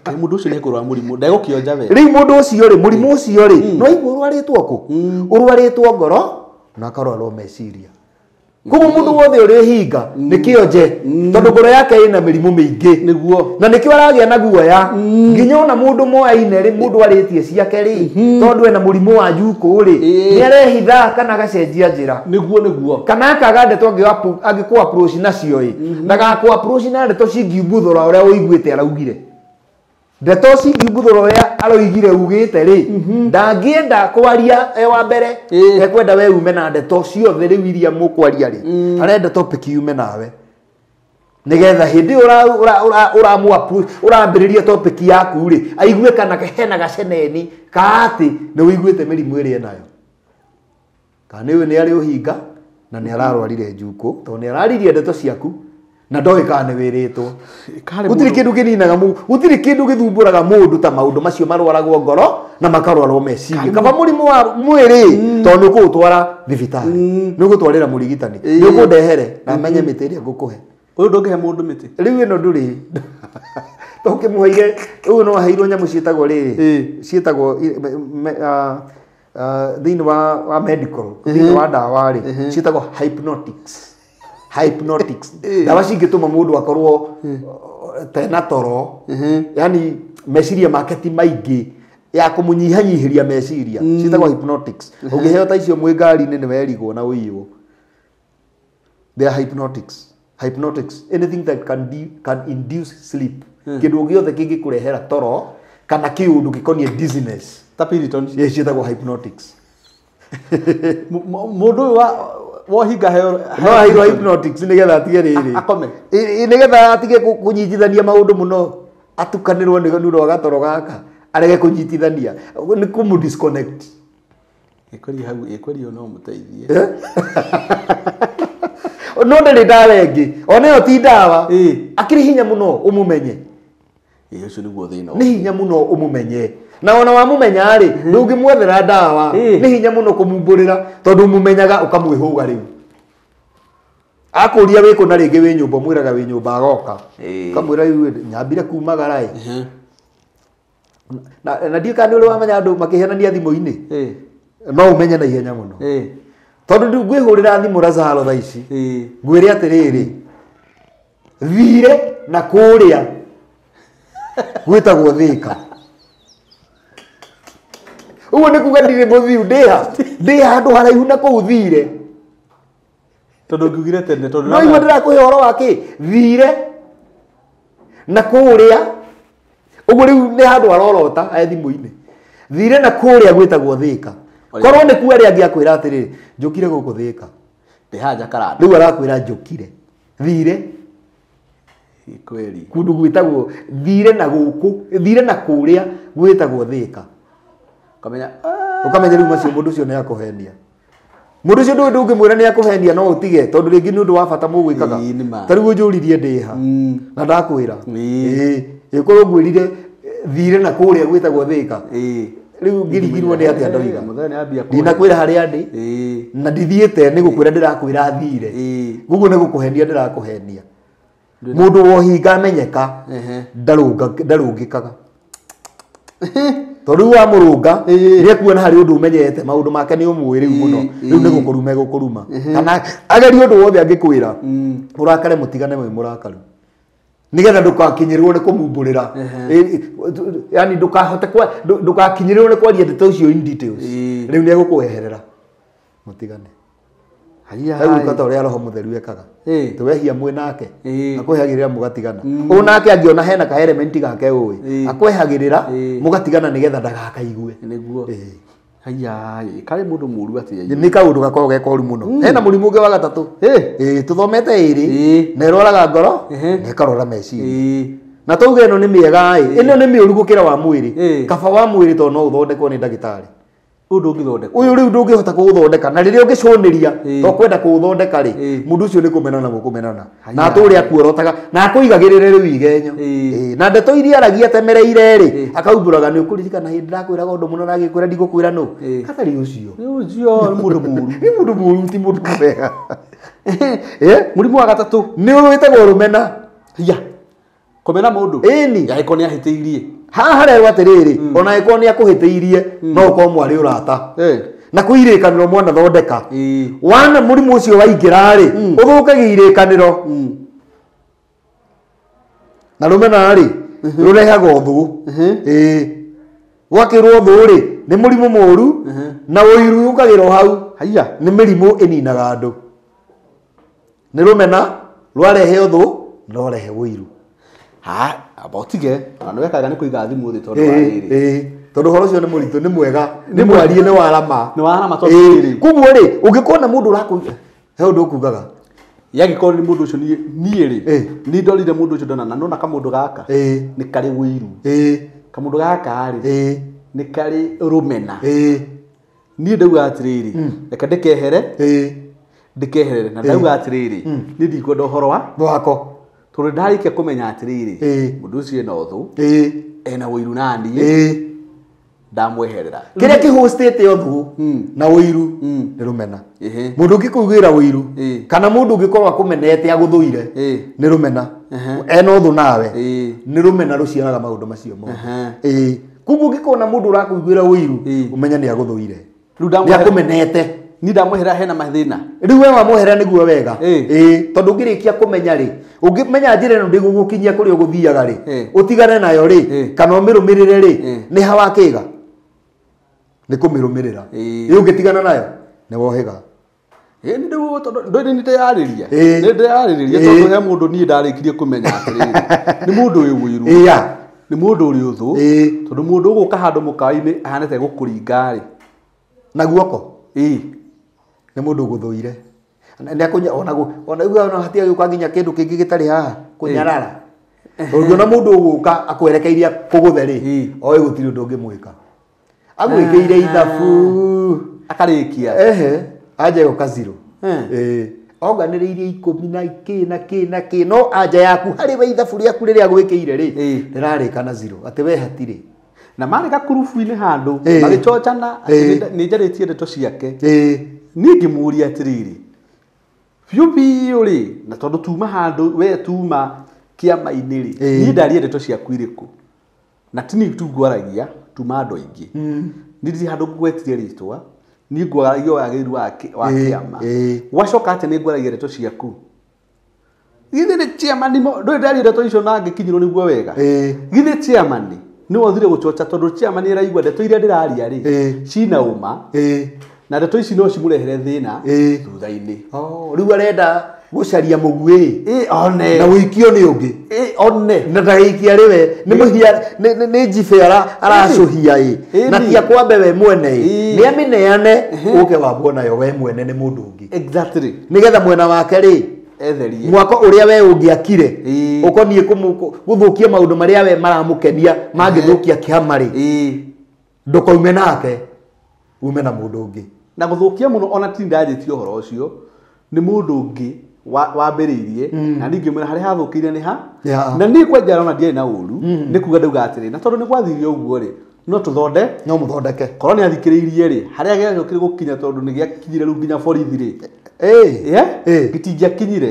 Speaker 2: Kaĩ mũndũ ũcio nĩekũrwara mũrimũ, ndegũkĩonja we.
Speaker 1: Rĩu mũndũ ũcio rĩ, mũrimũ ũcio rĩ, no aigua ũrwarĩtwo kũ? Ũrwarĩtwo ngoro na akarwarwo meciria. Koguo mũndũ wothe ũrĩ hinga nĩ kĩonje tondũ ngoro yake ĩna mĩrimũ mĩingĩ.
Speaker 2: Nĩguo.
Speaker 1: Na nĩkĩo aragĩa na guoya. Nginya ona mũndũ moaine rĩ, mũndũ arĩtie ciake rĩ, tondũ ena mũrimũ wa njukũ rĩ, nĩ arehitha kana agacenjia njĩra.
Speaker 2: Nĩguo nĩguo.
Speaker 1: Kana akaga ndeto angĩkũ approach nacio ĩ, ndagakũ approach na ndeto cingiumbuthũra ũrĩa ũiguĩte araugire. Ndeto cingiumbuthũra ũrĩa aroigire ugĩte rĩ, ndangĩenda kwaria e wa mbere, ekwenda we ume na ndeto ciothe rĩu iria mũkwaria rĩ, arenda topic yume nawe. Nigetha hindi urambiriria topic yaku ri aigue kana hena gaceneni ka ati ni uiguite mirimu iri nayo kana niwe ni ari uhinga na ni ararwarire njuku to ni araririe ndeto ciaku na ndoĩ kana nĩ wĩrĩtwo. Gũtirĩ kĩndũ kĩninaga mũndũ, gũtirĩ kĩndũ gĩthumbũraga mũndũ ta maũndũ macio marwaragwo ngoro na makarwarwo meciria. Kaba mũrimũ wa mwĩrĩ tondũ nĩ ũkũũtwara thibitarĩ, nĩ ũgũtwarĩra mũrigitani, nĩ ũkũndehere na menye mĩtĩ ĩrĩa ngũkũhe.
Speaker 2: Ũyũ ndũngĩhe mũndũ mĩtĩ
Speaker 1: rĩu ĩno ndũrĩ tũkĩmũheire. Ũyũ no aheirwo nyamũ ciĩtagwo rĩrĩ, ciĩtagwo thĩinĩ wa medical, thĩinĩ wa ndawa rĩ, ciĩtagwo hypnotics. Hypnotics ndawa cingĩtũma mũndũ akorwo tena toro, yani meciria make ti maingĩ, ya kũmũnyihanyihĩria meciria, ciĩtagwo hypnotics. Ũngĩheo ta icio mwĩ ngari-inĩ nĩ werigwo na ũiywo. They are hypnotics. Hypnotics, anything that can induce sleep. Kĩndũ gĩothe kĩngĩkũrehera toro kana kĩũndũ gĩkoniĩ dizziness
Speaker 2: ta Piriton,
Speaker 1: ciĩtagwo hypnotics.
Speaker 2: Mũndũ ũyũ wohinga heo
Speaker 1: no aheirwo hypnotics nigetha atige rĩrĩ
Speaker 2: akome,
Speaker 1: nigetha atige kũnyitithania maũndũ mũno, atukanĩrwo nĩ ũndũ wa gatoro gaka, arege kũnyitithania, nĩ kũmũ disconnect.
Speaker 2: Ĩkweri hau, ĩkweri no mũteithie.
Speaker 1: No ndĩrĩ ndawa ĩngĩ, ona ĩyo ti ndawa, akĩrĩ hinya mũno ũmũmenye.
Speaker 2: Ũcio nĩguo thĩna.
Speaker 1: Nĩ hinya mũno ũmũmenye. Na ona wamũmenya rĩ, ndũngĩmwethera ndawa, nĩ hinya mũno kũmumbũrĩra tondũ ũmũmenyaga ũkamwĩhũga rĩu. Akũria wĩ kũ na rĩngĩ wĩ nyũmba, ũmwĩraga wĩ nyũmba agoka. Ũkamwĩra rĩu nyambire kumagara ĩ. Na ndiũĩ kana nĩ ũrĩ wamenya andũ makĩhenania thimũ-inĩ. No ũmenye na ihenya mũno. Tondũ rĩu ngwĩhũrĩra thimũ Lazaro thaa ici, ngwĩre atĩrĩrĩ, thire na kũrĩa gwĩtagwo Thĩka. Ũguo nĩ kuga ndirĩ mũthiu, ndĩ handũ haraihu na kũu thire.
Speaker 2: Tondũ ngiugire tene, tondũ
Speaker 1: no igua ndĩrakũhe ũhoro wa kĩ, thire na kũrĩa. Ũguo rĩu nĩ handũ arorota e thimũ-inĩ. Thire na kũrĩa gwĩtagwo Thĩka. Korwo nĩ kuo arĩa angĩ akwĩra atĩrĩrĩ, njũkire gũkũ Thĩka.
Speaker 2: Ndĩ haha Jakaranda.
Speaker 1: Rĩu arakwĩra njũkire thire
Speaker 2: kweli
Speaker 1: kundu gwĩtagwo thire na gũkũ, thire na kũrĩa gwĩtagwo Thĩka.
Speaker 2: Ukamenya
Speaker 1: ukamenya rĩu macio mũndũ ũcio nĩ akũhenia. Mũndũ ũcio ndũĩ ndũngĩmwĩra nĩ akũhenia no ũtige tondũ rĩngĩ nĩ ũndũ wa bata mũgwĩkaga. Ta rĩu ũnjũririe ndĩ ha na ndakwĩra ĩĩ, ĩkorwo ngwĩrire thire na kũrĩa gwĩtagwo Thĩka, rĩu ngirigirwo nĩ atĩa ndoiga. Ndinakwĩra harĩa ndĩ na ndithiĩte, nĩ gũkwĩra ndĩrakwĩra thire, ũguo nĩ gũkũhenia ndĩrakũhenia. Mũndũ wohinga amenyeka ndarũngĩkaga, tondũ rĩu wamũrũnga nĩ ekuona harĩ ũndũ ũmenyete, maũndũ make nĩ ũmũĩ rĩu mũno, rĩu nĩ gũkũruma egũkũruma, kana agerie ũndũ wothe angĩkwĩra ũrakare, mũtigane mwĩ mũrakaru, nigetha ndũgakinyĩrwo nĩ kũmumbũrĩra, yani ndũkahote ndũgakinyĩrwo nĩ kwaria ndeto icio in details, rĩu nĩ egũkweherera mũtigane. Egwĩka ta ũrĩa Roho Mũtheru ekaga, twehia mwĩ nake akwehagĩrĩra mũgatigana. Ũũ nake angĩona hena ka element gake ũĩ akwehagĩrĩra mũgatigana nĩgetha ndagakaigue.
Speaker 2: Nĩguo. Haiya, karĩ mũndũ mũru atĩa?
Speaker 1: Nĩ kaũndũ gakoragwo ge koru mũno. Hena mũrimũ ũngĩ wa gatatũ. Tũthomete ĩrĩ na ĩrwaraga ngoro na ĩkarwara meciria. Na tauge ĩno nĩ mĩega ĩ, ĩno nĩ mĩũru gũkĩra wa mwĩrĩ. Kaba wa mwĩrĩ tondũ no ũthondekwo nĩ ndagĩtarĩ.
Speaker 2: Ũyũ ndũngĩthondekwo.
Speaker 1: Ũyũ rĩu ndũngĩhota kũũthondeka, na rĩrĩa ũngĩcũnĩria to kwenda kũũthondeka rĩ, mũndũ ũcio nĩ kũmenana mũkũmenana, na atũre akuorotaga na akũigagĩrĩre rĩu igenyo, na ndeto iria aragia atemereire rĩ, akaumbũraga nĩ ũkũririkana hĩndĩ ndakwĩraga ũndũ mũno na agĩkwĩra ndigũkwĩra nũ gatarĩ ũcio.
Speaker 2: Nĩ ũcio nĩ mũndũ mũru.
Speaker 1: Nĩ mũndũ mũru, ti mũndũ mwega.
Speaker 2: Mũrimũ wa gatatũ
Speaker 1: nĩ wĩtagwo rũmena.
Speaker 2: Hiya, kũmena mũndũ.
Speaker 1: Ĩni
Speaker 2: angĩkorwo nĩ ahĩtĩirie.
Speaker 1: Haha harerwo atĩrĩrĩ, ona angĩkorwo nĩ akũhĩtĩirie no ũkorwo mwarĩ ũrata na kwĩ irĩkanĩro mwanathondeka, wana mũrimũ ũcio waingĩra rĩ, ũthũkagia irĩkanĩro. Na rũmena rĩ rũrehaga ũthũ. Gwakĩrwo ũthũ rĩ nĩ mũrimũ mũru, na ũiru ũkagĩrwo hau.
Speaker 2: Haiya,
Speaker 1: nĩ mĩrimũ ĩninaga andũ. Nĩ rũmena rwarehe ũthũ, rwarehe ũiru.
Speaker 2: Ha, amba ũtige, na nĩ wekaga nĩ kũiga thimũ thĩ tondũ wa rĩrĩ.
Speaker 1: Tondũ ũhoro ũcio nĩ mũritũ, nĩ mwega, nĩ mwarie, nĩ warama.
Speaker 2: Nĩ warama tondũ rĩrĩ.
Speaker 1: Koguo rĩ, ũngĩkona mũndũ ũrakũiga, he ũndũ ũkugaga.
Speaker 2: Yagĩkorwo nĩ mũndũ ũcio niĩ rĩ nĩ ndorire mũndũ ũcio ndona na nona kamũndũ gaka nĩ karĩ ũiru kamũndũ gaka rĩ nĩ karĩ rũmena niĩ ndauga atĩrĩrĩ reke ndĩkehere ndĩkeherere na ndauga atĩrĩrĩ niĩ ndikwenda ũhoro wa
Speaker 1: wako
Speaker 2: tondũ ndarĩkia kũmenya atĩrĩrĩ mũndũ ũcio ena ũthũ ena ũiru na niĩ ndamweherera
Speaker 1: kĩrĩa kĩhũstĩte ũthũ na ũiru nĩ rũmena mũndũ ũngĩkũiguĩra ũiru kana mũndũ ũngĩkorwo akũmenete agũthũire nĩ rũmena ena ũthũ nawe nĩ rũmena rũciaraga maũndũ macio mothe koguo ũngĩkona mũndũ ũrakũiguĩra ũiru ũmenye nĩ agũthũire nĩ akũmenete
Speaker 2: ni ndamweherera hena mathĩna
Speaker 1: rĩu we wamweherera nĩguo wega tondũ ũngĩrĩkia kũmenya rĩ ũngĩmenya njĩra ĩno ndĩgũgũkinyia kũrĩa ũgũthiaga rĩ ũtigane nayo rĩ kana ũmĩrũmĩrĩre rĩ nĩ ha wakĩga nĩ kũmĩrũmĩrĩra ĩ ũngĩtigana nayo nĩ wohĩga
Speaker 2: nĩ ndĩyarĩria nĩ ndĩyarĩria tondũ he mũndũ niĩ ndarĩkirie kũmenya atĩrĩrĩ nĩ mũndũ wĩ ũiru nĩ mũndũ ũrĩ ũthũ tondũ mũndũ ũgũka handũ mũkawa-inĩ ahana ta egũkũringa rĩ
Speaker 1: na guoko nĩ mũndũ ũgũthũire ona hatia gĩũka nginya kĩndũ kĩngĩ gĩtarĩ haha kũnyarara ũngĩona mũndũ ũgũka akwerekeirie kũgũthe rĩ oĩ gũtirĩ ũndũ ũngĩmwĩka agwĩkĩire ithabu
Speaker 2: akarĩkia
Speaker 1: ehe anja ĩgoka zero onganĩrĩirie ikũmi na kĩ na kĩ na kĩ no anja yaku harĩ we ithabu rĩaku rĩrĩa agwĩkĩire rĩ rĩrarĩka na zero atĩ we hatirĩ
Speaker 2: na marĩ gakurubu-inĩ handũ magĩcocana nĩ njarĩtie ndeto ciake niĩ ngĩmũria atĩrĩrĩ biũ biũ rĩ na tondũ tuma handũ we tuma kĩama-inĩ rĩ niĩ ndaria ndeto ciaku irĩkũ na ti niĩ tu ngwaragia tuma andũ aingĩ niĩ ndirĩ handũ ngwetire rĩtwa niĩ ngwaragia wagĩrĩru wa kĩama gwacoka atĩ nĩ ngwaragia ndeto ciaku githĩ nĩ chairman ndũrĩ ndaria ndeto icio na ngĩkinyĩrwo nĩguo wega githĩ chairman nĩ wothire gũcoca tondũ chairman araigua ndeto iria ndĩraria rĩ cina ũma na ndeto ici no cimũrehere thĩna thutha-inĩ
Speaker 1: rĩu arenda gũcaria mũguĩ
Speaker 2: one
Speaker 1: na wũikio nĩ ũngĩ
Speaker 2: one
Speaker 1: na ndagaikia rĩwe nĩ mũhia nĩ njibe aracũhia ĩ na ti akwambe we mwene ĩ nĩ amĩneane ũke wambwo nayo we mwene nĩ mũndũ ũngĩ
Speaker 2: exactly
Speaker 1: nĩgetha mwena wake rĩ
Speaker 2: etherie
Speaker 1: mwako ũrĩa we ũngĩakire ũkoniĩ gũthũkia maũndũ marĩa we maramũkenia mangĩthũkia kĩama rĩ ndũkaume nake ume na mũndũ ũngĩ
Speaker 2: na gũthũkia mũno ona ti ndanjĩtie ũhoro ũcio nĩ mũndũ ũngĩ wambĩrĩirie na niĩ ngĩmwĩra harĩa hathũkĩire nĩ ha na niĩ kwanja ona ndiarĩ na ũru nĩ kuga ndauga atĩrĩ na tondũ nĩ gwathire ũguo rĩ no tũthonde
Speaker 1: no mũthondeke
Speaker 2: korwo nĩ athikĩrĩirie rĩ harĩa gĩacokire gũkinya tondũ nĩ gĩakinyire rĩu nginya borithi rĩ gĩtingĩakinyire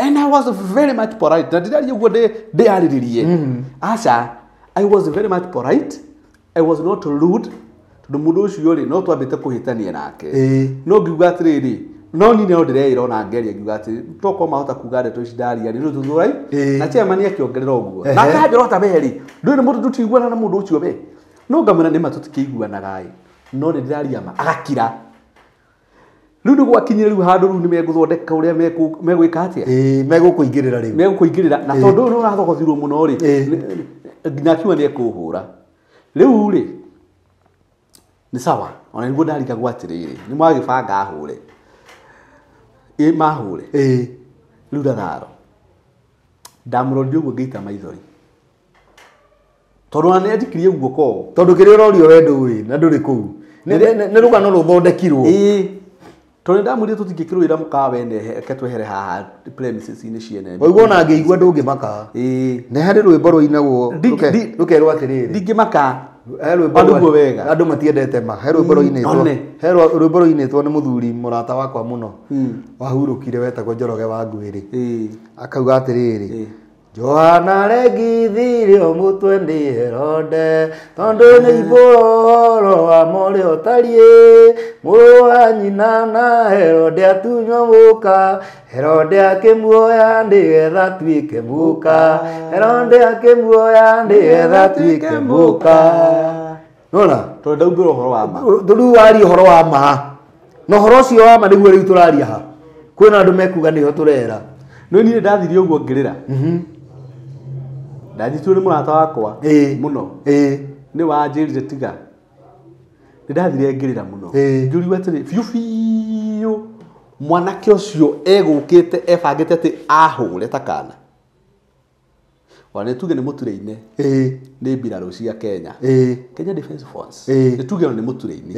Speaker 2: and I was very much polite na ndiraria ũguo ndĩarĩrĩrie aca I was very much polite I was not rude tondũ mũndũ ũcio rĩ no twambĩte kũhĩtania nake no ngiuga atĩrĩrĩ no niĩ no ndĩreĩra ona ngeria ngiuga atĩ tokorwo mahota kuga ndeto ici ndaria rĩ tũthurai na chairman akĩongerera ũguo na akanjĩra ota we rĩ ndũĩ nĩ mũndũ tũtiguana na mũndũ ũcio we no ngamwĩra nĩ ma tũtikĩiguanaga ĩ no nĩ ndĩraria ma agakira rĩu nĩ gwakinyire rĩu handũ rĩu nĩ megũthondeka ũrĩa megwĩka atĩa
Speaker 1: megũkũingĩrĩra rĩu
Speaker 2: megũkũingĩrĩra na tondũ ũyũ nĩ ũrathogothirwo mũno rĩ nginya akiuga nĩ ekũhũra rĩu rĩ nĩ sawa ona nĩguo ndarigagwo atĩrĩrĩ nĩ mwagĩbanga ahũre mahũre rĩu ndatharo ndamũrorire ũguo ngĩita maithori tondũ ona nĩ anjikirie guoko
Speaker 1: tondũ kĩrĩa ũrorio we ndũĩ na ndũrĩ kũu nĩ rũgano rũthondekirwo
Speaker 2: tondũ nĩ ndamwĩrire tũtingĩkĩrũĩra mũkawa wene reke twehere haha premises-inĩ ciene
Speaker 1: waigua ona ngĩigua ndũngĩmaka nĩ harĩ rwĩmbo rũinagwo rũkerwo atĩrĩrĩ
Speaker 2: ndingĩmaka
Speaker 1: andũ wega andũ matiendete ma he rwĩmbo rũinĩtwo he rwĩmbo rũinĩtwo nĩ mũthuri mũrata wakwa mũno wahurũkire wetagwo Njoroge wa Ngwĩrĩ akauga atĩrĩrĩ Johana regithirio mũtwe nĩ Herode tondũ nĩ ibũroro wa morĩ ũtariĩ mũrũ wa nyina na Herode atunywo mũka Herode akĩmuoya nĩgetha atuĩke mũka Herode akĩmuoya nĩgetha atuĩke mũka nona
Speaker 2: tondũ ndaumbĩra ũhoro wa ma
Speaker 1: rĩu waria ũhoro wa ma na ũhoro ũcio wa ma nĩguo rĩu tũraria ha kwĩna andũ mekuga nĩho tũrera
Speaker 2: no niĩ ndathire ũguo ngĩrĩra ndanyitirwo nĩ mũrata wakwa mũno nĩ wanjĩrire tiga nĩ ndathire ngĩrĩra mũno ngĩũrio atĩrĩ biũ biũ Mwanake ũcio egũkĩte ebangĩte atĩ ahũre ta kana. Ona nĩ tuge nĩ mũturĩine. Nĩ mbirarũ cia Kenya. Kenya Defence Force. Nĩ tuge ona nĩ mũturĩine.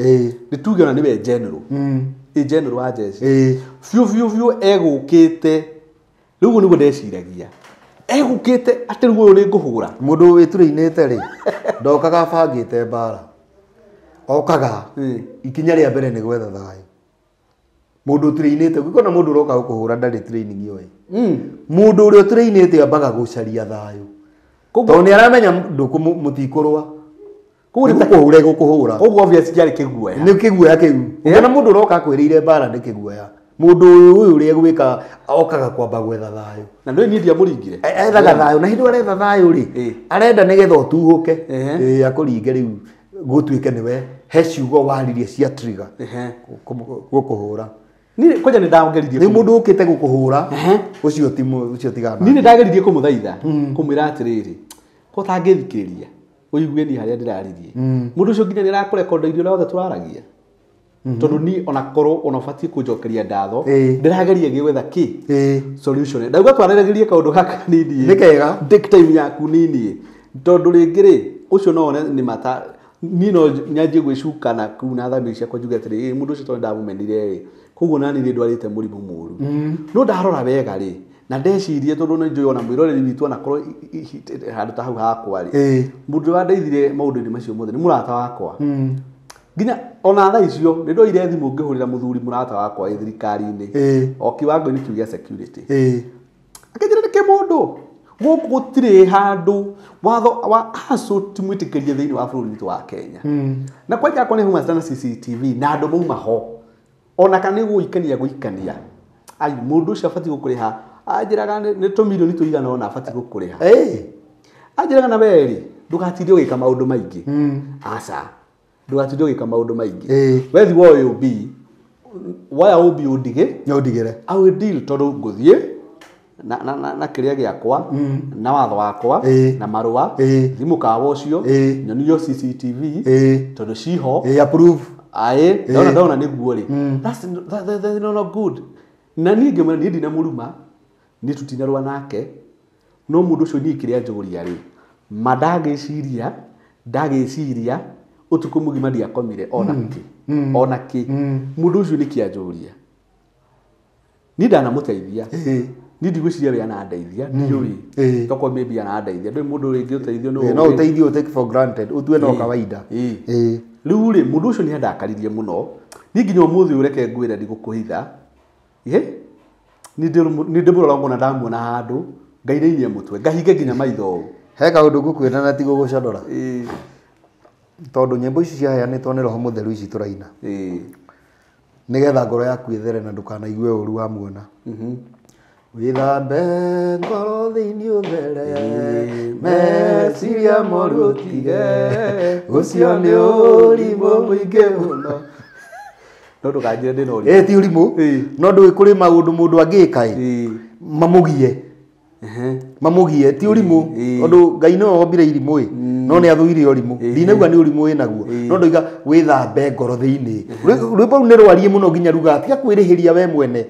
Speaker 2: Nĩ tuge ona nĩwe general. Ĩ general wa jeshi. Biũ biũ biũ egũkĩte. Rĩu ũguo nĩguo ndeciragia. Egũkĩte atĩ rĩu ũyũ nĩ ngũhũra.
Speaker 1: Mũndũ wĩturĩinĩte rĩ ndokaga abangĩte mbara. Okaga ikinya rĩa mbere nĩ gwetha thayũ. Mũndũ ũturĩinĩte gũkona mũndũ ũroka gũkũhũra ndarĩ training yoe. Mũndũ ũrĩa ũturĩinĩte ambaga gũcaria thayũ. Tondũ nĩ aramenya mũtikũrũa. Koguo nĩ gũkũhũra gũkũhũra.
Speaker 2: Koguo obvious kĩarĩ kĩguoya.
Speaker 1: Nĩ kĩguoya kĩu. Ũngĩona mũndũ ũroka akwĩrĩire mbara nĩ kĩguoya. Mũndũ ũyũ ũrĩa egwĩka okaga kwamba gwetha thayũ.
Speaker 2: Na nĩ niĩ ndiamũringire.
Speaker 1: Ethaga thayũ na hĩndĩ aretha thayũ rĩ arenda nĩgetha ũtuhũke. Akũringe rĩu gũtuĩke nĩwe he ciugo waririe cia trigger gũkũhũra.
Speaker 2: Niĩ kwanja nĩ ndageririe.
Speaker 1: Rĩu mũndũ ũkĩte gũkũhũra ũcio ti ũcio tigana.
Speaker 2: Niĩ nĩ ndageririe kũmũthaitha kũmwĩra atĩrĩrĩ ko tangĩthikĩrĩria ũigue niĩ harĩa ndĩraririe. Mũndũ ũcio nginya nĩ arakũrekonda irio othe tũraragia. Tondũ niĩ ona korwo ona ũbatiĩ kũnjokeria ndatho ndĩrageria gĩgwetha kĩ solution. Ndauga twarĩrĩrie kaũndũ gaka nini.
Speaker 1: Nĩ kega.
Speaker 2: Take time yaku nini. Tondũ rĩngĩ rĩ ũcio no one nĩ mata niĩ no nyanjie gwĩcuka na kuu na thamiri ciakwa njuge atĩrĩ mũndũ ũcio tondũ ndamũmenire rĩ koguo nani nĩ ndwarĩte mũrimũ mũru. No ndarora wega rĩ na ndecirie tondũ nĩ njũĩ ona mwĩroreri witũ onakorwo handũ ta hau hakwa rĩ mũndũ wandeithirie maũndũ-inĩ macio mothe nĩ mũrata wakwa. Nginya ona thaa icio nĩ ndoire thimũ ngĩhũrĩra mũthuri mũrata wakwa ĩ thirikari-inĩ o kiwango-inĩ kĩu gĩa security. Akĩnjĩra nĩkĩ mũndũ gũkũ gũtirĩ handũ watho wa ASO ti mwĩtĩkĩrie thĩinĩ wa bũrũri witũ wa Kenya. Na kwanja akwa nĩ huma na CCTV na andũ mauma ho ona kana nĩ gũikania gũikania. Ai mũndũ ũcio abatiĩ gũkũrĩha anjĩraga nĩ tũmirioni tũigana ũna abatiĩ gũkũrĩha. Anjĩraga na we rĩ ndũgatinde ũgĩka maũndũ maingĩ. Aca ndũgatinde ũgĩka maũndũ maingĩ. Wethi woe OB woya OB ũndige
Speaker 1: ũndigĩre.
Speaker 2: I will deal tondũ ngũthiĩ na kĩrĩa gĩakwa na watho wakwa na marũa thimũ kawa ũcio nyonio CCTV tondũ ciho
Speaker 1: approve
Speaker 2: aĩ ndona nĩguo rĩ that's not good. Na niĩ ngĩmwĩra niĩ ndinamũruma niĩ tũtinarũa nake no mũndũ ũcio niĩ kĩrĩa njũria rĩ ma ndagĩciria ũtukũ mũgima ndiakomire ona kĩ ona kĩ mũndũ ũcio nĩkĩ anjũria niĩ ndanamũteithia. Niĩ ndigwĩciria we anandeithia ndiũĩ tokorwo maybe anandeithia ndũĩ mũndũ rĩngĩ ũteithio
Speaker 1: no ũteithio take for granted ũtue no kawaida.
Speaker 2: Rĩu rĩ mũndũ ũcio nĩ andakaririe mũno niĩ nginya ũmũthĩ ũreke ngwĩre ndigũkũhitha nĩ ndĩmũrora ngona ndamuona handũ ngainainia mũtwe ngahinge nginya maitho ũũ.
Speaker 1: He kaũndũ ngũkwĩra na ti gũgũcondora. Tondũ nyĩmbo ici ciaheanĩtwo nĩ Roho Mũtheru ici tũraina. Nĩgetha ngoro yaku ĩthere na ndũkanaigue ũru wamuona. Wĩthambe ngoro thĩinĩ ũthere meciria moru ũtige ũcio nĩ ũrimũ mũingĩ mũno.
Speaker 2: No ndũkanjĩre ndĩna ũrimũ.
Speaker 1: Ti ũrimũ no ndũĩ kũrĩ maũndũ mũndũ angĩka ĩ mamũgie mamũgie ti ũrimũ tondũ Ngai nĩwe wombire irimũ ĩ no nĩ athũire ũrimũ ndinauga nĩ ũrimũ wĩnaguo no ndoiga wĩthambe ngoro thĩinĩ. Rwĩmbo rũu nĩ rwarie mũno nginya ruga tiga kwĩrĩhĩria we mwene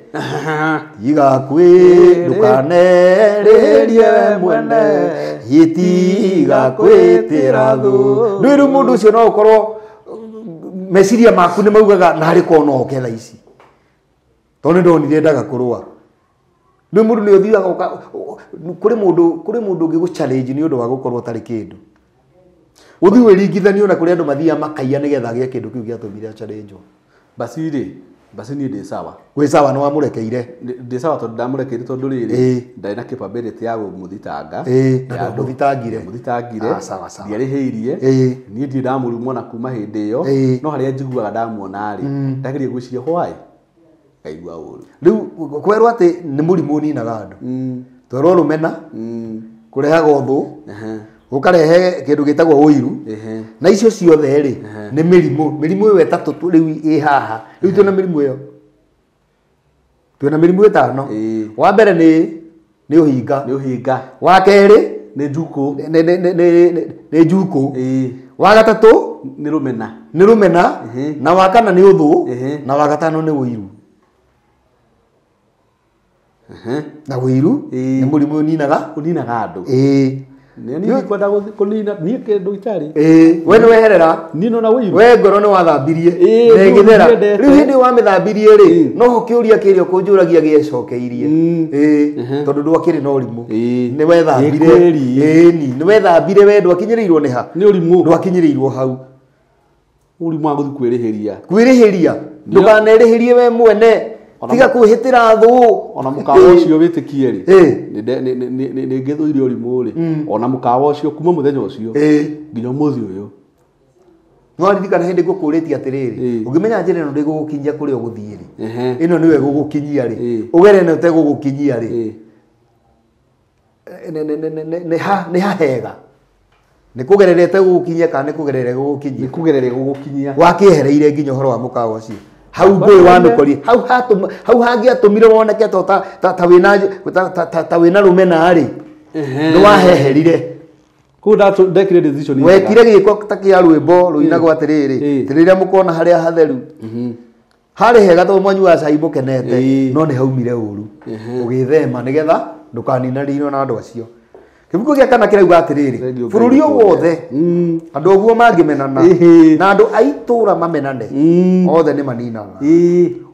Speaker 1: tiga kwĩ ndũkanerĩhĩrie we mwene tiga kwĩtĩra thũ. Ndũĩ rĩu mũndũ ũcio no ũkorwo meciria maku nĩ maugaga narĩ korwo no oke thaa ici tondũ nĩ ndonire endaga kũrũa. Rĩu mũndũ nĩ ũthiaga kũrĩ mũndũ ũngĩ gũ challenge nĩ ũndũ wa gũkorwo ũtarĩ kĩndũ. Ũthiĩ wĩringithanio na kũrĩ andũ mathiaga makaiya nĩgetha agĩe kĩndũ kĩu gĩatũmire challenge.
Speaker 2: Basi rĩ basi niĩ ndĩ sawa.
Speaker 1: Wĩ sawa nĩ wamũrekeire.
Speaker 2: Ndĩ sawa tondũ ndamũrekeire tondũ rĩrĩ ndarĩ na capability ya kũmũthitanga.
Speaker 1: Na ndamũthitangire.
Speaker 2: Ndamũthitangire.
Speaker 1: Sawa sawa.
Speaker 2: Ndiarĩhĩirie. Niĩ ndirĩ ndamũruma ona kuma hĩndĩ ĩyo no harĩa njiguaga ndamuona rĩ ndageria gwĩciria why ngaigua ũru.
Speaker 1: Rĩu kwerwo atĩ nĩ mũrimũ ũninaga andũ. Twerwo rũmena kũrehaga ũthũ ũkarehe kĩndũ gĩtagwo ũiru na icio ciothe rĩ nĩ mĩrimũ mĩrimũ ĩyo ĩtatũ rĩu ĩ haha rĩu twĩna mĩrimũ ĩyo twĩna mĩrimũ ĩtano. Wa mbere nĩ ũhinga.
Speaker 2: Nĩ ũhinga.
Speaker 1: Wa kerĩ
Speaker 2: nĩ njukũ.
Speaker 1: Nĩ njukũ. Wa gatatũ
Speaker 2: nĩ rũmena.
Speaker 1: Nĩ rũmena na wa kana nĩ ũthũ na wa gatano nĩ ũiru. Na ũiru nĩ mũrimũ ũninaga
Speaker 2: ũninaga andũ.
Speaker 1: Ĩĩ.
Speaker 2: Niĩ ndikwenda kũnina niĩ kĩndũ itarĩ.
Speaker 1: Ĩĩ, we nĩ weherera.
Speaker 2: Niĩ no na ũiru.
Speaker 1: We ngoro nĩ wathambirie. Na ĩgĩthera. Rĩu hĩndĩ wamĩthambirie rĩ, no ho kĩũria kĩrĩa ũkũnjũragia gĩecokeirie. Ĩĩ, tondũ ndwakĩrĩ na ũrimũ. Nĩ wethambire. Ĩĩ, nĩ wethambire we ndwakinyĩrĩirwo nĩ ha?
Speaker 2: Nĩ ũrimũ.
Speaker 1: Ndwakinyĩrĩirwo hau.
Speaker 2: Ũrimũ wa gũthiĩ kwĩrĩhĩria.
Speaker 1: Kwĩrĩhĩria. Ndũkanerĩhĩrie we mwene. Tiga kwĩhĩtĩra thũ.
Speaker 2: Ona mũkawa ũcio wĩtĩkie rĩ, nĩ ngĩthũire ũrimũ rĩ, ona mũkawa ũcio kuma mũthenya ũcio nginya ũmũthĩ ũyũ.
Speaker 1: No ririkana hĩndĩ ngũkũrĩtie atĩrĩrĩ, ũngĩmenya njĩra ĩno ndĩgũgũkinyia kũrĩa ũgũthiĩ rĩ, ĩno nĩwe ĩgũgũkinyia rĩ, ũgere ĩno ĩtegũgũkinyia rĩ, nĩ hahega. Nĩ kũgerera ĩtegũgũkinyia kana nĩ kũgerera ĩgũgũkinyia?
Speaker 2: Nĩ kũgerera ĩgũgũkinyia.
Speaker 1: Wakĩehereire nginya ũhoro wa mũkawa ũcio. Hau ngũĩ wamĩkorire, hau hangĩatũmire woneke ta wĩna rũmena rĩ, nĩ waheherire.
Speaker 2: Kũu ndekire decision njega.
Speaker 1: Wekire gĩko ta kĩa rwĩmbo rũinagwo atĩrĩrĩ, rĩrĩa mũkona harĩa hatheru. Harĩ hega tondũ mwanyuaga cai mũkenete, no nĩ haumire ũru. Ũgĩthema nĩgetha ndũkaninanĩrwo na andũ acio. Kĩbuku gĩa kana kĩrauga atĩrĩrĩ, bũrũri o wothe andũ oguo mangĩmenana na andũ a itũũra mamenane, othe nĩ maninaga.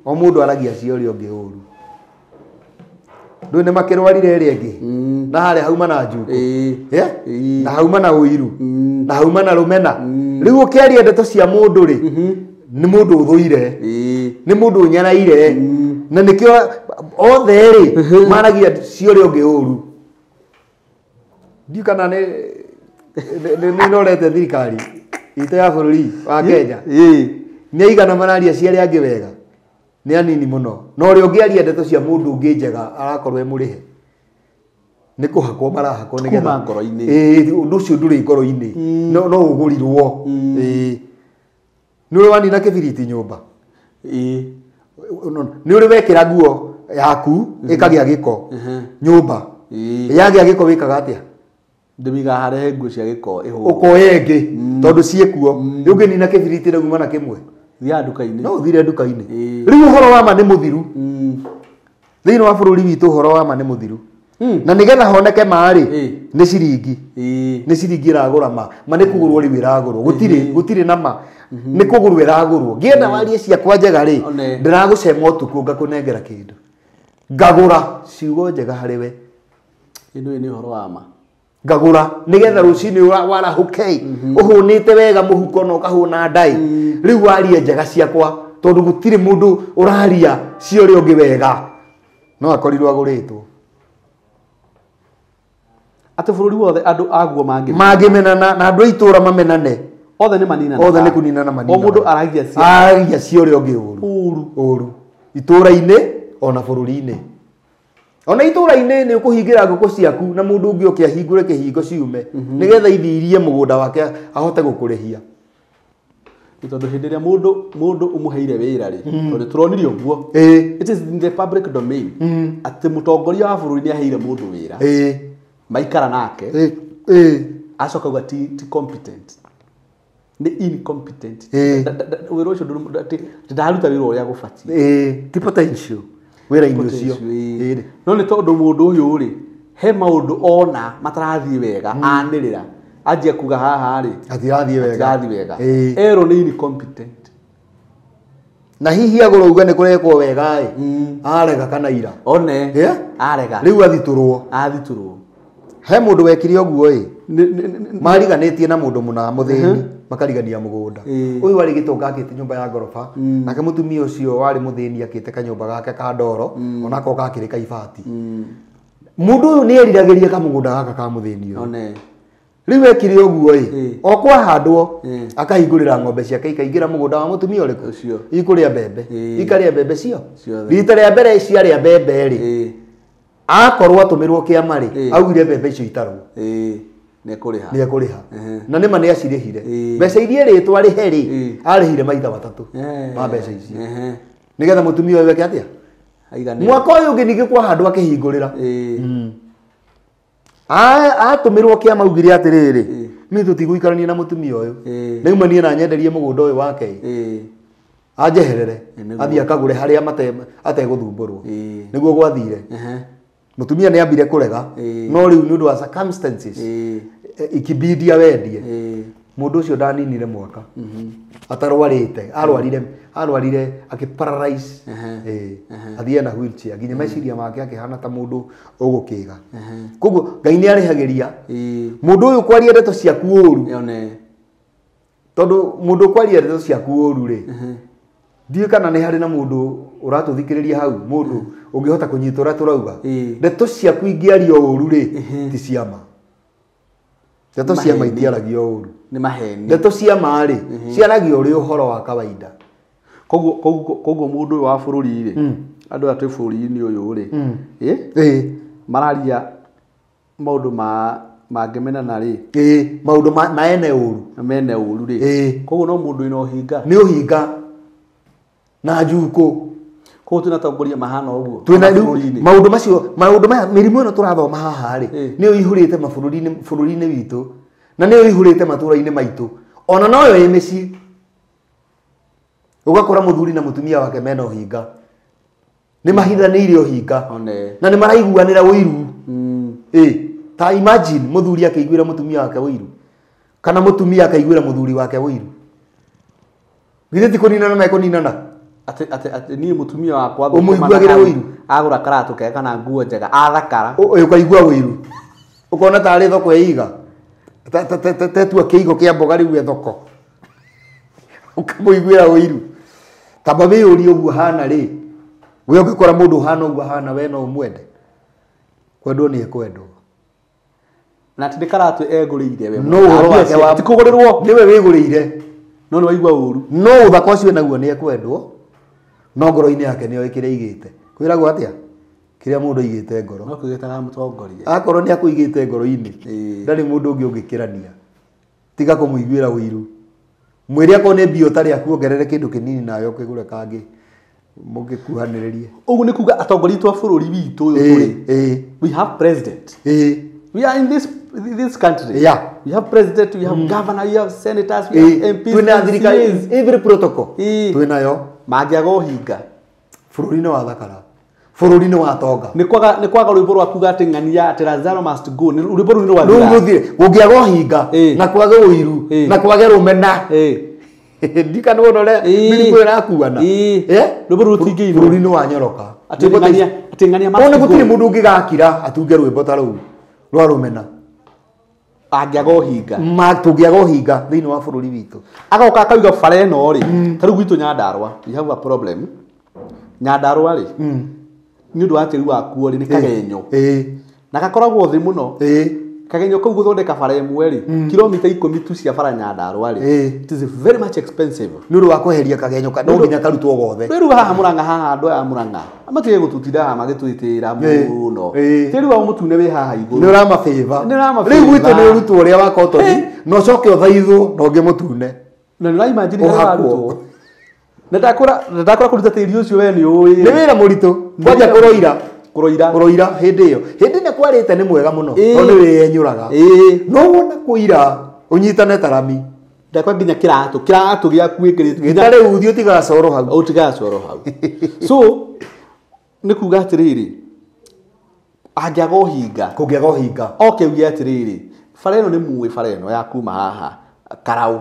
Speaker 1: O mũndũ aragia cia ũrĩa ũngĩ ũru. Ndũĩ nĩ makĩrwarire ĩrĩa ĩngĩ, na harĩa hauma na njuku, na hauma na ũiru, na hauma na rũmena. Rĩu ũkĩaria ndeto cia mũndũ rĩ, nĩ mũndũ ũthũire, nĩ mũndũ ũnyaraire, na nĩkĩo othe rĩ maragia cia ũrĩa ũngĩ ũru. Ndiũ kana nĩ norete thirikari itũ ya bũrũri wa Kenya. Nĩ aigana mararia cia arĩa angĩ wega? Nĩ anini mũno. No ũrĩa ũngĩaria ndeto cia mũndũ ũngĩ njega arakorwo e mũrĩhe. Nĩ kũhakwo marahakwo nĩgetha
Speaker 2: kuma ngoro-inĩ.
Speaker 1: Ĩĩ, ũndũ ũcio ndũrĩ ngoro-inĩ. No ũgũrirwo. Ĩĩ. Nĩ ũrĩ wanina kĩbiriti nyũmba?
Speaker 2: Ĩĩ.
Speaker 1: Nĩ ũrĩ wekĩra nguo yaku ĩkagĩa gĩko nyũmba? Yagĩa gĩko wĩkaga atĩa?
Speaker 2: Ndĩmĩigaga harĩa he nguo cia gĩko ĩhũrwo.
Speaker 1: Ũkoya ĩngĩ tondũ ciĩkuo. Rĩu ũngĩnina kĩbiriti rĩu uma na kĩmwe.
Speaker 2: Thiaga nduka-inĩ.
Speaker 1: No ũthire nduka-inĩ. Rĩu ũhoro wa ma nĩ mũthiru. Thĩinĩ wa bũrũri witũ ũhoro wa ma nĩ mũthiru. Na nĩgetha honeke ma rĩ, nĩ ciringi. Nĩ ciringi ĩragũra ma. Ma nĩ kũgũrwo rĩu ĩragũrwo. Gũtirĩ na ma. Nĩ kũgũrwo ĩragũrwo. Ngĩenda warie ciakwa njega rĩ, ndĩragũcema ũtukũ ngakũnengera kĩndũ. Ngagũra ciugo njega harĩ we.
Speaker 2: Ĩno nĩ ũhoro wa ma.
Speaker 1: Ngagũra nĩgetha rũcinĩ warahũke ũhũnĩte wega mũhuko na ũkahũna ndai. Rĩu warie njega ciakwa tondũ gũtirĩ mũndũ ũraria cia ũrĩa ũngĩ wega. No akorirwo agũrĩtwo.
Speaker 2: Atĩ bũrũri wothe andũ aguo
Speaker 1: mangĩmenana na andũ a itũũra mamenane.
Speaker 2: Othe nĩ maninanaga.
Speaker 1: Othe nĩ kũninana maninanaga.
Speaker 2: O mũndũ aragia cia
Speaker 1: aragia cia ũrĩa ũngĩ ũru. Ũru. Itũũra-inĩ ona bũrũri-inĩ. Ona itũũra-inĩ nĩ ũkũhingĩra ngũkũ ciaku na mũndũ ũngĩ oke ahingũre kĩhingo ciume nĩgetha ithiirie mũgũnda wake ahote gũkũrĩhia.
Speaker 2: Nĩ tondũ hĩndĩ ĩrĩa mũndũ ũmũheire wĩra rĩ, tondũ tũronire ũguo. It is in the public domain. Atĩ mũtongoria wa bũrũri nĩ aheire mũndũ wĩra. Maikara nake. Acoka auga ti competent. Nĩ incompetent. Wĩra ũcio ndaruta wĩra ũrĩa gũbatiĩ.
Speaker 1: Ti potential. Wĩra-inĩ ũcio.
Speaker 2: No nĩ tondũ mũndũ ũyũ rĩ, he maũndũ ona matarathiĩ wega, anĩrĩra. Anjia kuga haha rĩ,
Speaker 1: Atirathiĩ wega.
Speaker 2: Atirathiĩ wega. Erwo nĩ incompetent.
Speaker 1: Na hihi agũrwo uge nĩ kũrekwo wega ĩ, arega kana ira.
Speaker 2: One. Arega.
Speaker 1: Rĩu athitũrwo.
Speaker 2: Athitũrwo.
Speaker 1: He mũndũ wekire ũguo ĩ, mariganĩtie na mũndũ mũna mũthĩni, makarigania mũgũnda. Ũyũ warĩ gĩtonga akĩte nyũmba ya ngoroba, nake mũtumia ũcio warĩ mũthĩni akĩte kanyũmba gake ka ndoro, onako gakĩrĩ ka ibati. Mũndũ ũyũ nĩ eriragĩria kamũgũnda gaka ka mũthĩni ũyũ. Rĩu ekire ũguo ĩ, o kwahandwo akahingũrĩra ng'ombe ciake ikaingĩra mũgũnda wa mũtumia ũrĩkũ? Ikũrĩa mbembe. Ikarĩa mbembe cio. Rita rĩa mbere ciarĩa mbembe rĩ, akorwo atũmĩrwo kĩama rĩ, augire mbembe icio itarwo.
Speaker 2: Nĩ ekũrĩha.
Speaker 1: Nĩ ekũrĩha. Na nĩma nĩ acirĩhire. Mbeca iria erĩtwo arĩhe rĩ, arĩhire maita matatũ ma mbeca icio. Nĩgetha mũtumia ũyũ eke atĩa? Mwaka ũyũ ũngĩ ningĩ kwahandwo akĩhingũrĩra. Atũmĩrwo kĩama augire atĩrĩrĩ, niĩ tũtigũikarania na mũtumia ũyũ. Rĩu niĩ na nyenderie mũgũnda ũyũ wake. Anjeherere athiĩ akagũre harĩa ategũthumbũrwo. Nĩguo gwathire. Mũtumia nĩ ambire kũrega no rĩu nĩ ũndũ wa circumstances ikibidi awendie. Mũndũ ũcio ndaninire mwaka atarwarĩte, arwarire akĩ paralyze, athiĩ na wheelchair nginya meciria make akĩhana ta mũndũ ũgũkĩga. Koguo Ngai nĩ arĩhagĩria mũndũ ũyũ kwaria ndeto ciaku ũru, tondũ mũndũ kwaria ndeto ciaku ũru rĩ, ndiũĩ kana nĩ harĩ na mũndũ ũratũthikĩrĩria hau, mũndũ ũngĩhota kũnyita ũrĩa tũrauga. Ndeto ciaku ingĩario ũru rĩ, ti ciama. Ndeto cia ma itiaragio ũru.
Speaker 2: Nĩ maheni.
Speaker 1: Ndeto cia ma rĩ, ciaragio ũrĩ ũhoro wa kawaida.
Speaker 2: Koguo mũndũ ũyũ wa bũrũri rĩ, andũ aya twĩ bũrũri-inĩ ũyũ rĩ, mararia maũndũ mangĩmenana rĩ,
Speaker 1: maũndũ maene ũru.
Speaker 2: Mene ũru rĩ. Koguo no mũndũ wĩna ũhinga.
Speaker 1: Nĩ ũhinga na njukũ.
Speaker 2: Koguo twĩna atongoria mahana ũguo.
Speaker 1: Twĩna rĩu maũndũ macio, maũndũ maya, mĩrimũ ĩno tũrathoma haha rĩ, nĩyo ĩihũrĩte bũrũri-inĩ witũ, na nĩyo ĩihũrĩte matũũra-inĩ maitũ, ona noyo ĩ mĩciĩ. Ũgakora mũthuri na mũtumia wake mena ũhinga, nĩ mahithanĩire ũhinga, na nĩ maraiguanĩra ũiru. Ta imagine mũthuri akĩiguĩra mũtumia wake ũiru, kana mũtumia akaiguĩra mũthuri wake ũiru. Githĩ ti kũninana mekũninana?
Speaker 2: Atĩ niĩ mũtumia wakwa
Speaker 1: ũmũiguagĩre ũiru,
Speaker 2: agũra karatũ kega kana nguo njega athakara,
Speaker 1: ũkaigua ũiru, ũkona tarĩ thoko ĩiga tetua kĩigo kĩa mboga rĩu e thoko, ũkamũiguĩra ũiru. Tamba wĩyũrie ũguo hana rĩ, we ũngĩkora mũndũ ũhana ũguo hana, we no ũmwende? Kwendwo nĩ ekwendwo.
Speaker 2: Na atĩ nĩ karatũ egũrĩire we.
Speaker 1: No ũhoro wake wa
Speaker 2: ti kũgũrĩrwo,
Speaker 1: nĩwe wĩgũrĩire,
Speaker 2: no nĩ waigua ũru.
Speaker 1: No ũthaka ũcio naguo nĩ ekwendwo, no ngoro-inĩ yake nĩyo kĩrĩa aigĩte. Kwĩragwo atĩa? Kĩrĩa mũndũ aigĩte ngoro.
Speaker 2: No kĩgĩtaga mũtongoria.
Speaker 1: Akorwo nĩ akũigĩte ngoro-inĩ, ndarĩ mũndũ ũngĩ ũngĩkĩrania. Tiga kũmũiguĩra ũiru. Mwĩre akorwo nĩ mbia ũtarĩ akuongerere kĩndũ kĩnini nawe ũkĩgũre kangĩ mũngĩkuhanĩrĩrie.
Speaker 2: Ũguo nĩ kuga atongoria aitũ a bũrũri witũ ũyũ tũrĩ. We have president. We are in this country.
Speaker 1: Yeah.
Speaker 2: We have president, we have governor, we have senators, we have MPs.
Speaker 1: Twĩna thirikari, every protocol. Twĩnayo.
Speaker 2: Mangĩaga ũhinga.
Speaker 1: Bũrũri nĩ wathakara. Bũrũri nĩ watonga.
Speaker 2: Nĩ kwaga rwĩmbo rwa kuga atĩ ng'ania atĩ Lazaro must go. Nĩ rwĩmbo rũu nĩ rwathira.
Speaker 1: Rũu rũthire. Kũngĩaga ũhinga na kwage ũiru na kwage rũmena. Ndikana wona ũrĩa mĩrimũ ĩrakuana.
Speaker 2: Rwĩmbo rũu rũtingĩinwo.
Speaker 1: Bũrũri nĩ wanyoroka.
Speaker 2: Atĩ ng'ania must go.
Speaker 1: Ona gũtirĩ mũndũ ũngĩgakira atunge rwĩmbo ta rũu rwa rũmena.
Speaker 2: Angĩaga ũhinga.
Speaker 1: Tũngĩaga ũhinga thĩinĩ wa bũrũri witũ.
Speaker 2: Agoka akauga bara ĩno rĩ, ta rĩu gwitũ Nyandarũa, we have a problem. Nyandarũa rĩ, nĩ ũndũ wa tĩri wakuo rĩ, nĩ kagenyo. Na gakoragwo thĩ mũno. Kagenyo kau gũthondeka bara ĩmwe rĩ, kilomita 10 tu cia bara Nyandarũa rĩ, it is very much expensive.
Speaker 1: Nĩ ũndũ wa kweheria kagenyo no nginya karutwo gothe.
Speaker 2: Rĩu haha Mũrang'a haha andũ aya Mũrang'a matige gũtũtinda haha magĩtwĩtĩra mũno. Tĩri wao mũtune wĩ haha igũrũ.
Speaker 1: Nĩ ũramabĩba. Rĩu gwitũ nĩ ũrutwo ũrĩa wa kotoni, na ũcoke ũthaithwo na ũngĩ mũtune.
Speaker 2: Na nĩ ũraimagine harĩa warutwo. Na ndakora kũruta tĩri ũcio we nĩ ũĩ.
Speaker 1: Nĩ wĩra mũritũ. Kwanja kũroira.
Speaker 2: Kũroira.
Speaker 1: Hĩndĩ ĩyo. Hĩndĩ ĩrĩa kwarĩte nĩ mwega mũno, tondũ nĩ wĩyenyũraga. No wona kũira ũnyitane ta rami.
Speaker 2: Ndakora nginya kĩratũ gĩaku wĩkĩrĩte.
Speaker 1: Gĩta rĩu ũthiĩ ũtigaga coro hau.
Speaker 2: Ũtigaga coro hau. So nĩ kuga atĩrĩrĩ, angĩaga ũhinga.
Speaker 1: Kũngĩaga ũhinga.
Speaker 2: Oke uge atĩrĩrĩ, bara ĩno nĩ muĩ bara ĩno ya kuma haha Karau.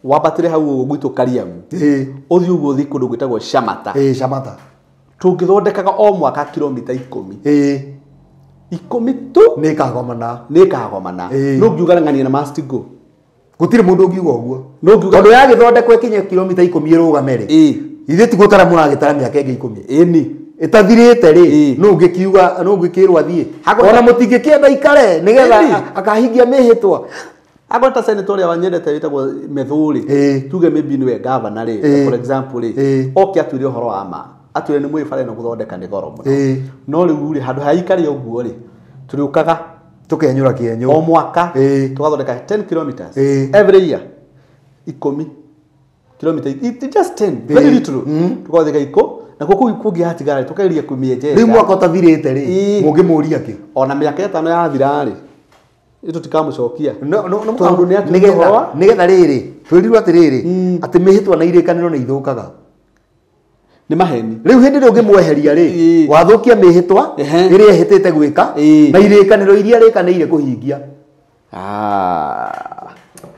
Speaker 2: Wambatĩre hau ũguo gwitũ Kariamu. Ũthiĩ ũguo ũthiĩ kũndũ gwĩtagwo Shamata.
Speaker 1: Shamata.
Speaker 2: Tũngĩthondekaga o mwaka kilomita 10. 10 tu.
Speaker 1: Nĩ ĩkagomana.
Speaker 2: Nĩ ĩkagomana. No ngiuga ng'ania na must go.
Speaker 1: Gũtirĩ mũndũ ũngiuga ũguo.
Speaker 2: No ngiuga
Speaker 1: tondũ yagĩthondekwo ĩkinye kilomita 10 ĩrũgame rĩ. Ithuĩ ti gũtara mũragĩtara mĩaka ĩngĩ 10.
Speaker 2: Ĩni.
Speaker 1: Ĩtathirĩte rĩ, no ũngĩkiuga, no ũngĩkĩrwo athiĩ. Ona mũtingĩkĩenda ikare nĩgetha akahingia mĩhĩtwa.
Speaker 2: Akorwo ta senator ũrĩa wanyendete wĩtagwo Methũrĩ, tuge maybe nĩwe governor rĩ, for example rĩ, oke atwĩre ũhoro wa ma. Atwĩre nĩ mũĩ bara ĩno gũthondeka nĩ goro mũno. No rĩu rĩ, handũ ha ikare ũguo rĩ, tũrĩũkaga
Speaker 1: tũkenyũra kĩenyũ
Speaker 2: o mwaka, tũgathondeka 10 kilometers every year. 10 kilomita, just 10, very little. Tũgathondeka iko na kũu kũngĩ hatigara tũkageria kũmĩenjenja.
Speaker 1: Rĩu mwaka ũtathirĩte rĩ, mũngĩmũria kĩ?
Speaker 2: Ona mĩaka 5 yathira rĩ, Tũtikamũcokia.
Speaker 1: No no no
Speaker 2: Tondũ nĩ atũhe ũhoro wa-
Speaker 1: nĩgetha rĩrĩ twĩrirwo atĩrĩrĩ atĩ mĩhĩtwa na irĩkanĩro nĩ ithũkaga.
Speaker 2: Nĩ maheni.
Speaker 1: Rĩu hĩndĩ ĩrĩa ũngĩmweheria rĩ
Speaker 2: Ĩĩ.
Speaker 1: wathũkia mĩhĩtwa
Speaker 2: Ehe.
Speaker 1: ĩrĩa ĩhĩtĩte gwĩka
Speaker 2: Ĩĩ.
Speaker 1: na irĩkanĩro iria rĩkanĩire kũhingia.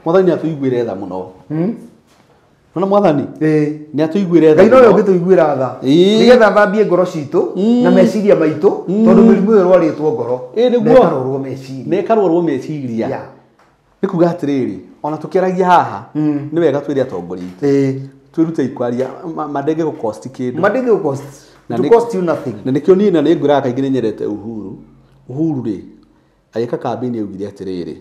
Speaker 2: Mwathani nĩ atũiguĩre tha mũno. Nona mwathani
Speaker 1: Ĩĩ.
Speaker 2: nĩ atũiguĩre tha
Speaker 1: Ngai nowe
Speaker 2: mũno.
Speaker 1: ũngĩtũiguĩra tha
Speaker 2: Ĩĩ.
Speaker 1: nĩgetha thambie ngoro citũ na meciria maitũ tondũ mĩrimũ ĩyo ĩrwarĩtwo ngoro
Speaker 2: Ĩĩ, nĩguo.
Speaker 1: na ĩkarorwo meciria.
Speaker 2: Na ĩkarorwo meciria.
Speaker 1: Yeah.
Speaker 2: Nĩ kuga atĩrĩrĩ ona tũkĩaragia haha nĩ wega twĩre atongoria aitũ.
Speaker 1: Ĩĩ.
Speaker 2: Twĩrute kwaria mandenge gũ cost kĩndũ.
Speaker 1: Mandenge gũ cost.
Speaker 2: Na
Speaker 1: To
Speaker 2: nĩ-
Speaker 1: cost you nothing.
Speaker 2: Na nĩkĩo niĩ na nĩ ngwĩraga kaingĩ nĩ nyendete Uhuru. Uhuru rĩ agĩka kambĩini augire atĩrĩrĩ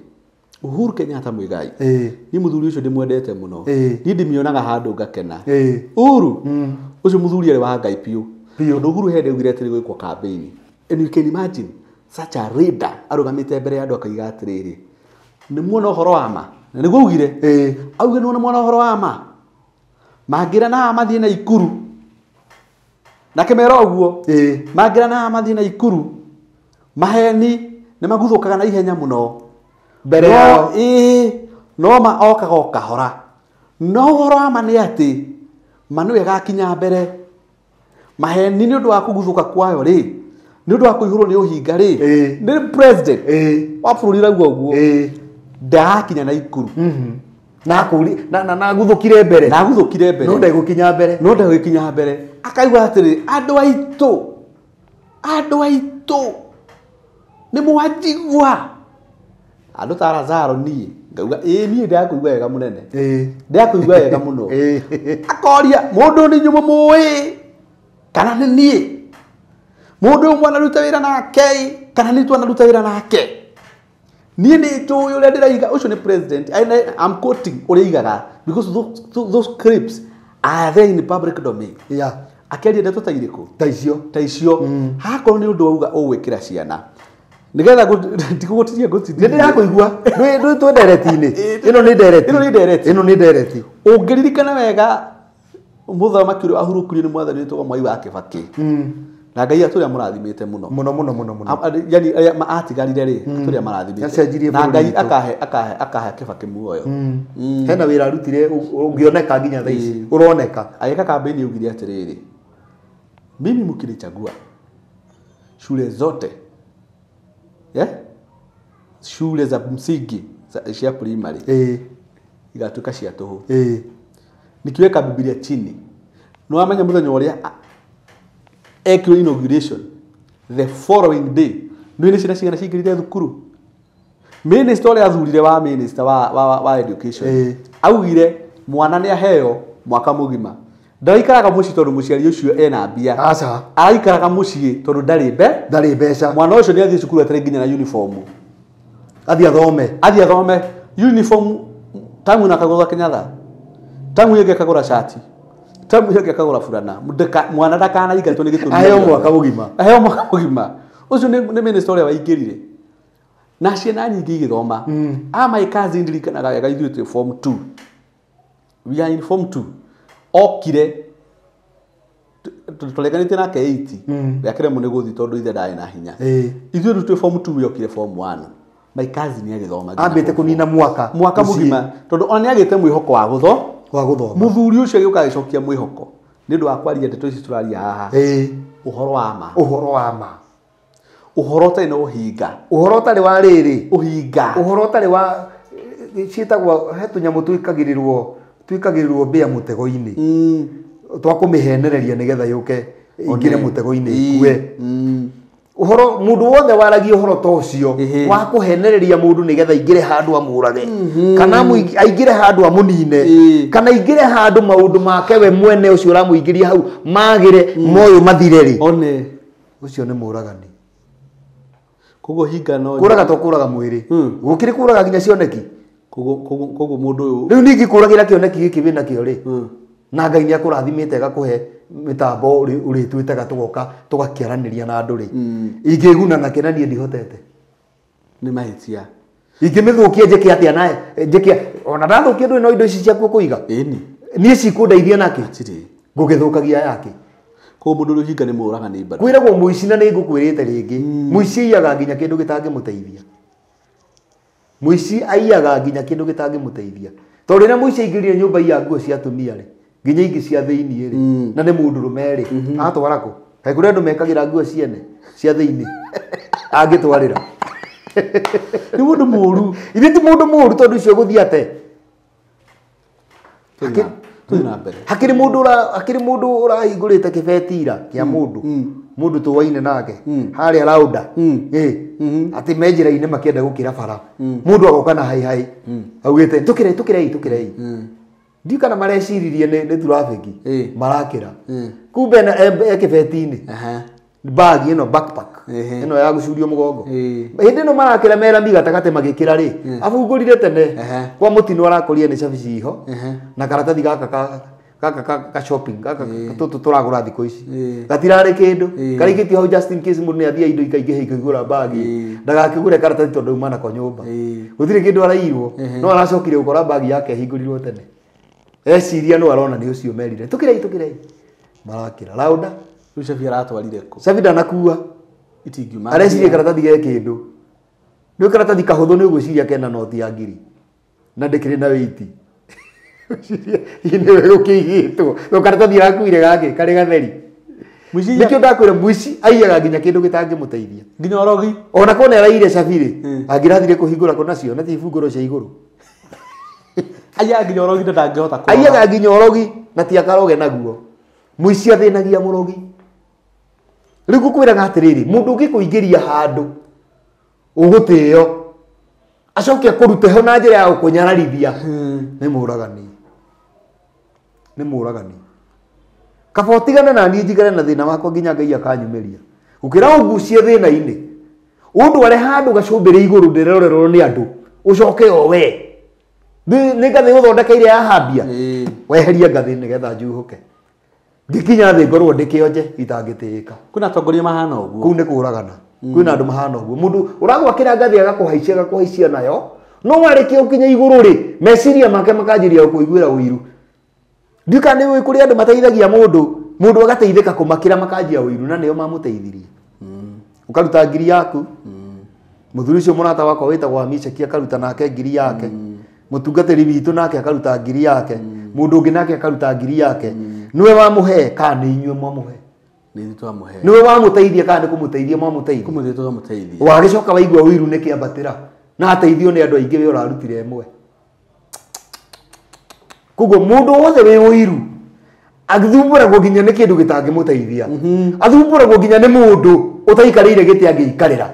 Speaker 2: Uhuru Kenyatta Muigai
Speaker 1: Ĩĩ.
Speaker 2: niĩ mũthuri ũcio ndĩmwendete mũno.
Speaker 1: Ĩĩ.
Speaker 2: Niĩ ndĩmĩonaga handũ ngakena.
Speaker 1: Ĩĩ.
Speaker 2: Uhuru ũcio mũthuri arĩ wa Ngai biũ.
Speaker 1: Biũ.
Speaker 2: Tondũ Uhuru hĩndĩ augire atĩrĩ gwĩkwo kambĩini. And you can imagine such a leader arũgamĩte mbere ya andũ akaiga atĩrĩrĩ nĩ muona ũhoro wa ma na nĩguo augire.
Speaker 1: Ĩĩ.
Speaker 2: Augire nĩ muona ũhoro wa ma mangĩra na haha mathiĩ na Ikuru nake mera ũguo.
Speaker 1: Ĩĩ.
Speaker 2: Mangĩra na haha mathiĩ na Ikuru maheni nĩ maguthũkaga na ihenya mũno
Speaker 1: Mbere yao.
Speaker 2: Ĩĩ no ma okaga o kahora no ũhoro wa ma nĩ atĩ ma nĩwe ĩgakinya mbere maheni nĩ ũndũ wa kũguthũka kwayo rĩ nĩ ũndũ wa kũihũrwo nĩ ũhinga rĩ
Speaker 1: Ĩĩ.
Speaker 2: nĩ president
Speaker 1: Ĩĩ.
Speaker 2: wa bũrũri rauga ũguo
Speaker 1: Ĩĩ.
Speaker 2: ndagakinya na Ikuru.
Speaker 1: Na akũri na aguthũkire mbere.
Speaker 2: Na aguthũkire mbere.
Speaker 1: No ndegũkinya mbere.
Speaker 2: No ndegũkinya mbere. Akauga atĩrĩ andũ aitũ nĩ mwanjigua. Andũ ta Lazaro niĩ ngauga ĩĩ niĩ ndakũigua wega mũnene.
Speaker 1: Ĩĩ.
Speaker 2: Ndakũigua wega mũno.
Speaker 1: Ĩĩ.
Speaker 2: Akoria mũndũ nĩ inyuĩ mũmũĩ kana nĩ niĩ? Mũndũ ũyũ mwanaruta wĩra nake kana nĩ twanaruta wĩra nake? Niĩ nĩ njũĩ ũrĩa ndĩraiga ũcio nĩ president. I'm quoting ũrĩa aigaga because those clips are there in the public domain.
Speaker 1: Yeah.
Speaker 2: Akĩaria ndeto ta irĩkũ?
Speaker 1: Ta icio.
Speaker 2: Ta icio. Hakorwo nĩ ũndũ wauga ũgwĩkĩra ciana. Nĩgetha ndigũgũtiria ngũtiria.
Speaker 1: Nĩ ndĩrakũigua. Ndwĩ twĩ ndereti-inĩ. Ĩno nĩ ndereti.
Speaker 2: Ĩno nĩ ndereti.
Speaker 1: Ĩno nĩ ndereti.
Speaker 2: Ũngĩririkana wega mũthamaki ũrĩa wahurũkirio nĩ mwathani wĩtagwo Mwai wa Kĩbakĩ. Na Ngai atũrĩa mũrathimĩte mũno.
Speaker 1: Mũno mũno mũno mũno.
Speaker 2: Yani arĩa atigarire rĩ atũrĩa marathimĩte.
Speaker 1: Nĩacenjirie
Speaker 2: Na
Speaker 1: bũrũri
Speaker 2: Ngai
Speaker 1: witũ.
Speaker 2: akahe Kĩbakĩ muoyo.
Speaker 1: Hena wĩra arutire ũngĩoneka nginya thaa ici. Ũroneka.
Speaker 2: Agĩka kambĩini augire atĩrĩrĩ mimi mkinichagua shule zote yeah? Shule za msingi cia primary
Speaker 1: Ĩĩ.
Speaker 2: igatuĩka cia tũhũ.
Speaker 1: Ĩĩ.
Speaker 2: Nikiweka Biblia chini no amenya mũthenya ũrĩa ekirwo inauguration the following day nĩ nĩ ciana cigana ciingĩrire thukuru. Minister ũrĩa athurire wa minister wa education
Speaker 1: Ĩĩ.
Speaker 2: augire mwana nĩ aheo mwaka mũgima ndaraikaraga mũciĩ tondũ mũciari ũcio ena mbia.
Speaker 1: Aca.
Speaker 2: Araikaraga mũciĩ tondũ ndarĩ
Speaker 1: Ndarĩ mbeca.
Speaker 2: Mwana ũcio nĩ athiĩ cukuru atarĩ nginya na uniform.
Speaker 1: Athiĩ athome.
Speaker 2: Athiĩ athome uniform tamu na akagũra Kenyatta. Tamu ĩngĩ akagũra shati. Tamu ĩngĩ akagũra burana. Mwana ndakanaingatwo nĩ gĩtũmi.
Speaker 1: Aheo mwaka mũgima.
Speaker 2: Aheo mwaka mũgima. Ũcio nĩ minister ũrĩa waingĩrire. Na ciana nyingĩ igĩthoma. My cousin ndirikanaga wega ithuĩ twĩ form 2. We are in form 2. Okire tũreganĩte nake 8. Akĩremwo nĩ gũthiĩ tondũ ithe ndarĩ na hinya.
Speaker 1: Ĩĩ.
Speaker 2: Ithuĩ rĩu twĩ form 2 we okire form 1. My cousin agĩthoma nginya
Speaker 1: Ambĩte
Speaker 2: form
Speaker 1: kũnina mwaka.
Speaker 2: mwaka
Speaker 1: Mũciĩ.
Speaker 2: mũgima tondũ ona nĩagĩte mwĩhoko wa
Speaker 1: Wa gũthoma.
Speaker 2: Mũthuri ũcio agĩũka agĩcokia mwĩhoko nĩ ũndũ wa kwaria ndeto ici tũraria haha.
Speaker 1: Ĩĩ.
Speaker 2: Ũhoro wa ma.
Speaker 1: Ũhoro wa ma.
Speaker 2: Ũhoro ũtarĩ na ũhinga.
Speaker 1: Ũhoro ũtarĩ wa rĩrĩ.
Speaker 2: Ũhinga.
Speaker 1: Ũhoro ũtarĩ wa ciĩtagwo he tũnyamũ twĩkagĩrĩrwo mbĩa mũtego-inĩ. Twa kũmĩhenereria nĩgetha yũke ĩingĩre mũtego-inĩ ĩkue. Ũhoro mũndũ wothe waragia ũhoro ta ũcio wa kũhenereria mũndũ nĩgetha aingĩre handũ amũrage kana aingĩre handũ amũnine kana aingĩre handũ maũndũ make we mwene ũcio ũramũingĩria hau magĩre moyo mathire rĩ.
Speaker 2: One.
Speaker 1: Ũcio nĩ mũragani.
Speaker 2: Koguo hinga no
Speaker 1: kũraga to kũraga mwĩrĩ. Gũkĩrĩ kũraga nginya cioneki.
Speaker 2: Koguo mũndũ ũyũ
Speaker 1: rĩu ningĩ kũragĩra kĩoneki gĩkĩ wĩna kĩo rĩ na Ngai nĩ akũrathimĩte agakũhe mĩtambo ũrĩtwĩtaga tũgoka tũgakĩaranĩria na andũ rĩ. Ingĩguna nake na niĩ ndihotete.
Speaker 2: Nĩ mahĩtia.
Speaker 1: Ingĩmĩthũkia njĩke atĩa naye? Njĩke ona ndathũkia ndũrĩ no indo ici ciaku ũkũiga.
Speaker 2: Ĩni.
Speaker 1: Niĩ cikũndeithia nake.
Speaker 2: Hatirĩ.
Speaker 1: Ngũgĩthũkagia yake.
Speaker 2: Koguo mũndũ ũrĩa ũhinga nĩ mũragani bado.
Speaker 1: Kwĩragwo mũici na nĩ ngũkwĩrĩte rĩngĩ. Mũici aiyaga nginya kĩndũ gĩtangĩmũteithia. Mũici aiyaga nginya kĩndũ gĩtangĩmũteithia. Tondũ rĩrĩa mũici aingĩrire nyũmba ya nguo cia atumia rĩ, nginya ingĩ cia thĩiniĩ rĩ, na nĩ mũndũrũme rĩ, atwara kũ? Kaĩ kũrĩ andũ mekagĩra nguo ciene cia thĩiniĩ angĩtwarĩra?
Speaker 2: Nĩ mũndũ mũru.
Speaker 1: Ithe ti mũndũ mũru tondũ ũcio gũthiĩ ate.
Speaker 2: Tũthiĩ na mbere.
Speaker 1: Hakĩrĩ mũndũ ũrahingũrĩte kĩbetira kĩa mũndũ. Mũndũ tũwaine nake harĩa rauda. Atĩ me njĩra-inĩ makĩenda gũkĩra bara. Mũndũ agoka na hai hai. Augĩte tũkĩrei tũkĩrei tũkĩrei. Ndiũ kana mareciririe nĩ traffic. Marakĩra. Kumbe e kĩbeti-inĩ. Bag ĩno backpack. Ĩno ya gũcurio mũgongo. Hĩndĩ ĩno marakĩra merami gatagatĩ magĩkĩra rĩ, abungũrire tene. Kwa mũtino arakorire nĩ cabi ciho na karatathi gaka ka shopping gaka tũtũ tũragũra thikũ ici. Gatirarĩ kĩndũ. Karĩkĩtio hau just in case mũndũ nĩ athiĩ indo ikaingĩha ikaihũra bagi. Ndagakĩgũre karatathi tondũ auma nako nyũmba. Gũtirĩ kĩndũ arairwo. No aracokire gũkora bagi yake ĩhingũrirwo tene. Eciria no arona nĩ ũcio merire. Tũkĩrei tũkĩrei. Marakĩra rauda.
Speaker 2: Rĩu cabi aratwarire kũ?
Speaker 1: Cabi ndanakua.
Speaker 2: Itingiuma.
Speaker 1: Areciria karatathi ge kĩndũ. Nĩ karatathi kahũthũ nĩ ũgwĩciria kena noti ya ngiri. Na ndĩkĩrĩ na wĩiti. Hihi nĩwe gũkĩigĩtwo. No karatathi arakuire gake karĩ gatheri. Nĩkĩo ndakwĩra mũici aiyaga nginya kĩndũ gĩtangĩmũteithia.
Speaker 2: Nginya ũrogi.
Speaker 1: Ona korwo nĩ araiyire cabi rĩ, angĩrathire kũhingũra kũ nacio na ti ibungũro cia igũrũ.
Speaker 2: Aiyaga nginya ũrogi na ndangĩhota kũroga.
Speaker 1: Aiyaga nginya ũrogi na ti akaroge naguo. Mũici athĩnagia mũrogi. Rĩu ngũkwĩraga atĩrĩrĩ, mũndũ ũngĩkũingĩria handũ ũgũtĩo acoke akũrute ho na njĩra ya gũkũnyararithia, nĩ mũragani. Nĩ mũragani. Kaba ũtigane na niĩ njikare na thĩna wakwa nginya Ngai akanyumĩria. Gũkĩra ũngucie thĩna-inĩ. Ũndware handũ gacũmbĩrĩ igũrũ ndĩrorerwo nĩ andũ, ũcoke o we. Nĩ ngathĩ gũthondekeire ya hambia. Weherie ngathĩ nĩgetha njuhũke. Ngĩkinya thĩ ngorwo ndĩkĩonje itangĩtĩĩka.
Speaker 2: Kwĩna atongoria mahana ũguo.
Speaker 1: Kũu nĩ kũragana. Kwĩna andũ mahana ũguo. Mũndũ ũragwakĩra ngathĩ agakũhaicia agakũhaicia nayo, no warĩkia gũkinya igũrũ rĩ, meciria make makanjĩria gũkũiguĩra ũiru. Ndiũĩ kana nĩ ũĩ kũrĩ andũ mateithagia mũndũ, mũndũ agateithĩka kũmakĩra makanjia ũiru na nĩo mamũteithirie. Ũkaruta ngiri yaku. Mũthuri ũcio mũrata wakwa wĩtagwo Amiceki akaruta nake ngiri yake. Mũtungatĩri witũ nake akaruta ngiri yake. Mũndũ ũngĩ nake akaruta ngiri yake. Nĩwe wamũhe kana nĩ inyuĩ mwamũhe?
Speaker 2: Nĩ ithuĩ twamũhe.
Speaker 1: Nĩwe wamũteithia kana nĩ kũmũteithia mwamũteithia?
Speaker 2: Kũmũteithia twamũteithia.
Speaker 1: Wagĩcoka waigua ũiru nĩ kĩambatĩra na ateithio nĩ andũ aingĩ we ũrarutire ĩmwe. Koguo mũndũ wothe wĩ ũiru athumbũragwo nginya nĩ kĩndũ gĩtangĩmũteithia. Athumbũragwo nginya nĩ mũndũ ũtaikarĩire gĩtĩ angĩikarĩra.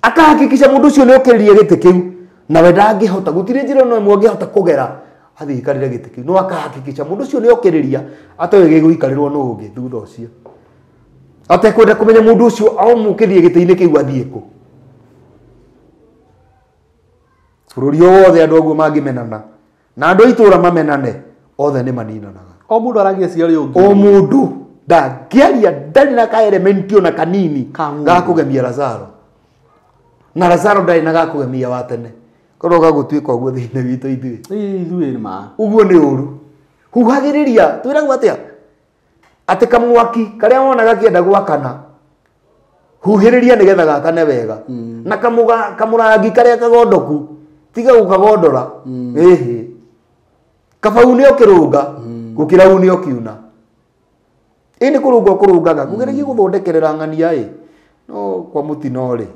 Speaker 1: Akahakikisha mũndũ ũcio nĩ okĩrĩria gĩtĩ kĩu nawe ndangĩhota, gũtirĩ njĩra ona ĩmwe angĩhota kũgera athiĩ aikarĩre gĩtĩ kĩu. No akahakikisha mũndũ ũcio nĩ okĩrĩria atoĩ gĩgũikarĩrwo nũ ũngĩ thutha ũcio. Atekwenda kũmenya mũndũ ũcio amũkĩrie gĩtĩ-inĩ kĩu athiĩ kũ. Bũrũri o wothe andũ aguo mangĩmenana na andũ a itũũra mamenane, othe nĩ maninanaga.
Speaker 2: O mũndũ aragia cia ũrĩa ũngĩ.
Speaker 1: O mũndũ ndangĩaria, ndarĩ na ka element ona kanini ga kũgemia Lazaro. Na Lazaro ndarĩ na ga kũgemia wa tene. Korwo gagũtuĩka ũguo thĩinĩ witũ ithuĩ.
Speaker 2: Ithuĩ nĩ ma.
Speaker 1: Ũguo nĩ ũru. Huhagĩrĩria, twĩragwo atĩa? Atĩ kamwaki karĩa wona gakĩenda gwakana, huhĩrĩria nĩgetha gakane wega. Na kamũrangi karĩa kagondoku, tiga gũkagondora. Ĩhĩ. Kaba une ũkĩrũnga, gũkĩra une ũkiuna. Ĩ nĩ kũrũnga ũkũrũngaga, kũgeragia gũthondekerera ng'ania ĩ. No kwa mũtino rĩ,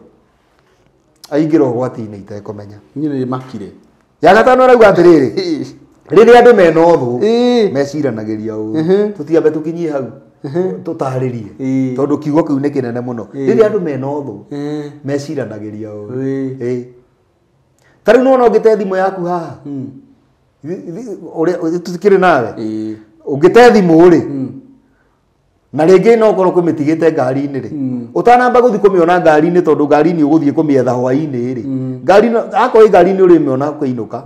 Speaker 1: aingĩra ũgwati-inĩ itekũmenya.
Speaker 2: Niĩ nĩ makire.
Speaker 1: Ya gatano arauga atĩrĩrĩ, rĩrĩa andũ mena ũthũ, meciranagĩria ũru. Tũtiambe tũkinyie hau, tũtarĩrie. Tondũ kiugo kĩu nĩ kĩnene mũno. Rĩrĩa andũ mena ũthũ, meciranagĩria ũru. Ta rĩu nĩwona ũngĩte thimũ yaku haha, ũrĩa tũtikĩrĩ nawe, ũngĩte thimũ rĩ, na rĩngĩ no ũkorwo kũmĩtigĩte ngari-inĩ rĩ, ũtanamba gũthiĩ kũmĩona ngari-inĩ tondũ ngari-inĩ ũgũthiĩ kũmĩetha hwaĩ-inĩ rĩ, akorwo ĩ ngari-inĩ ũrĩmĩona kũinũka,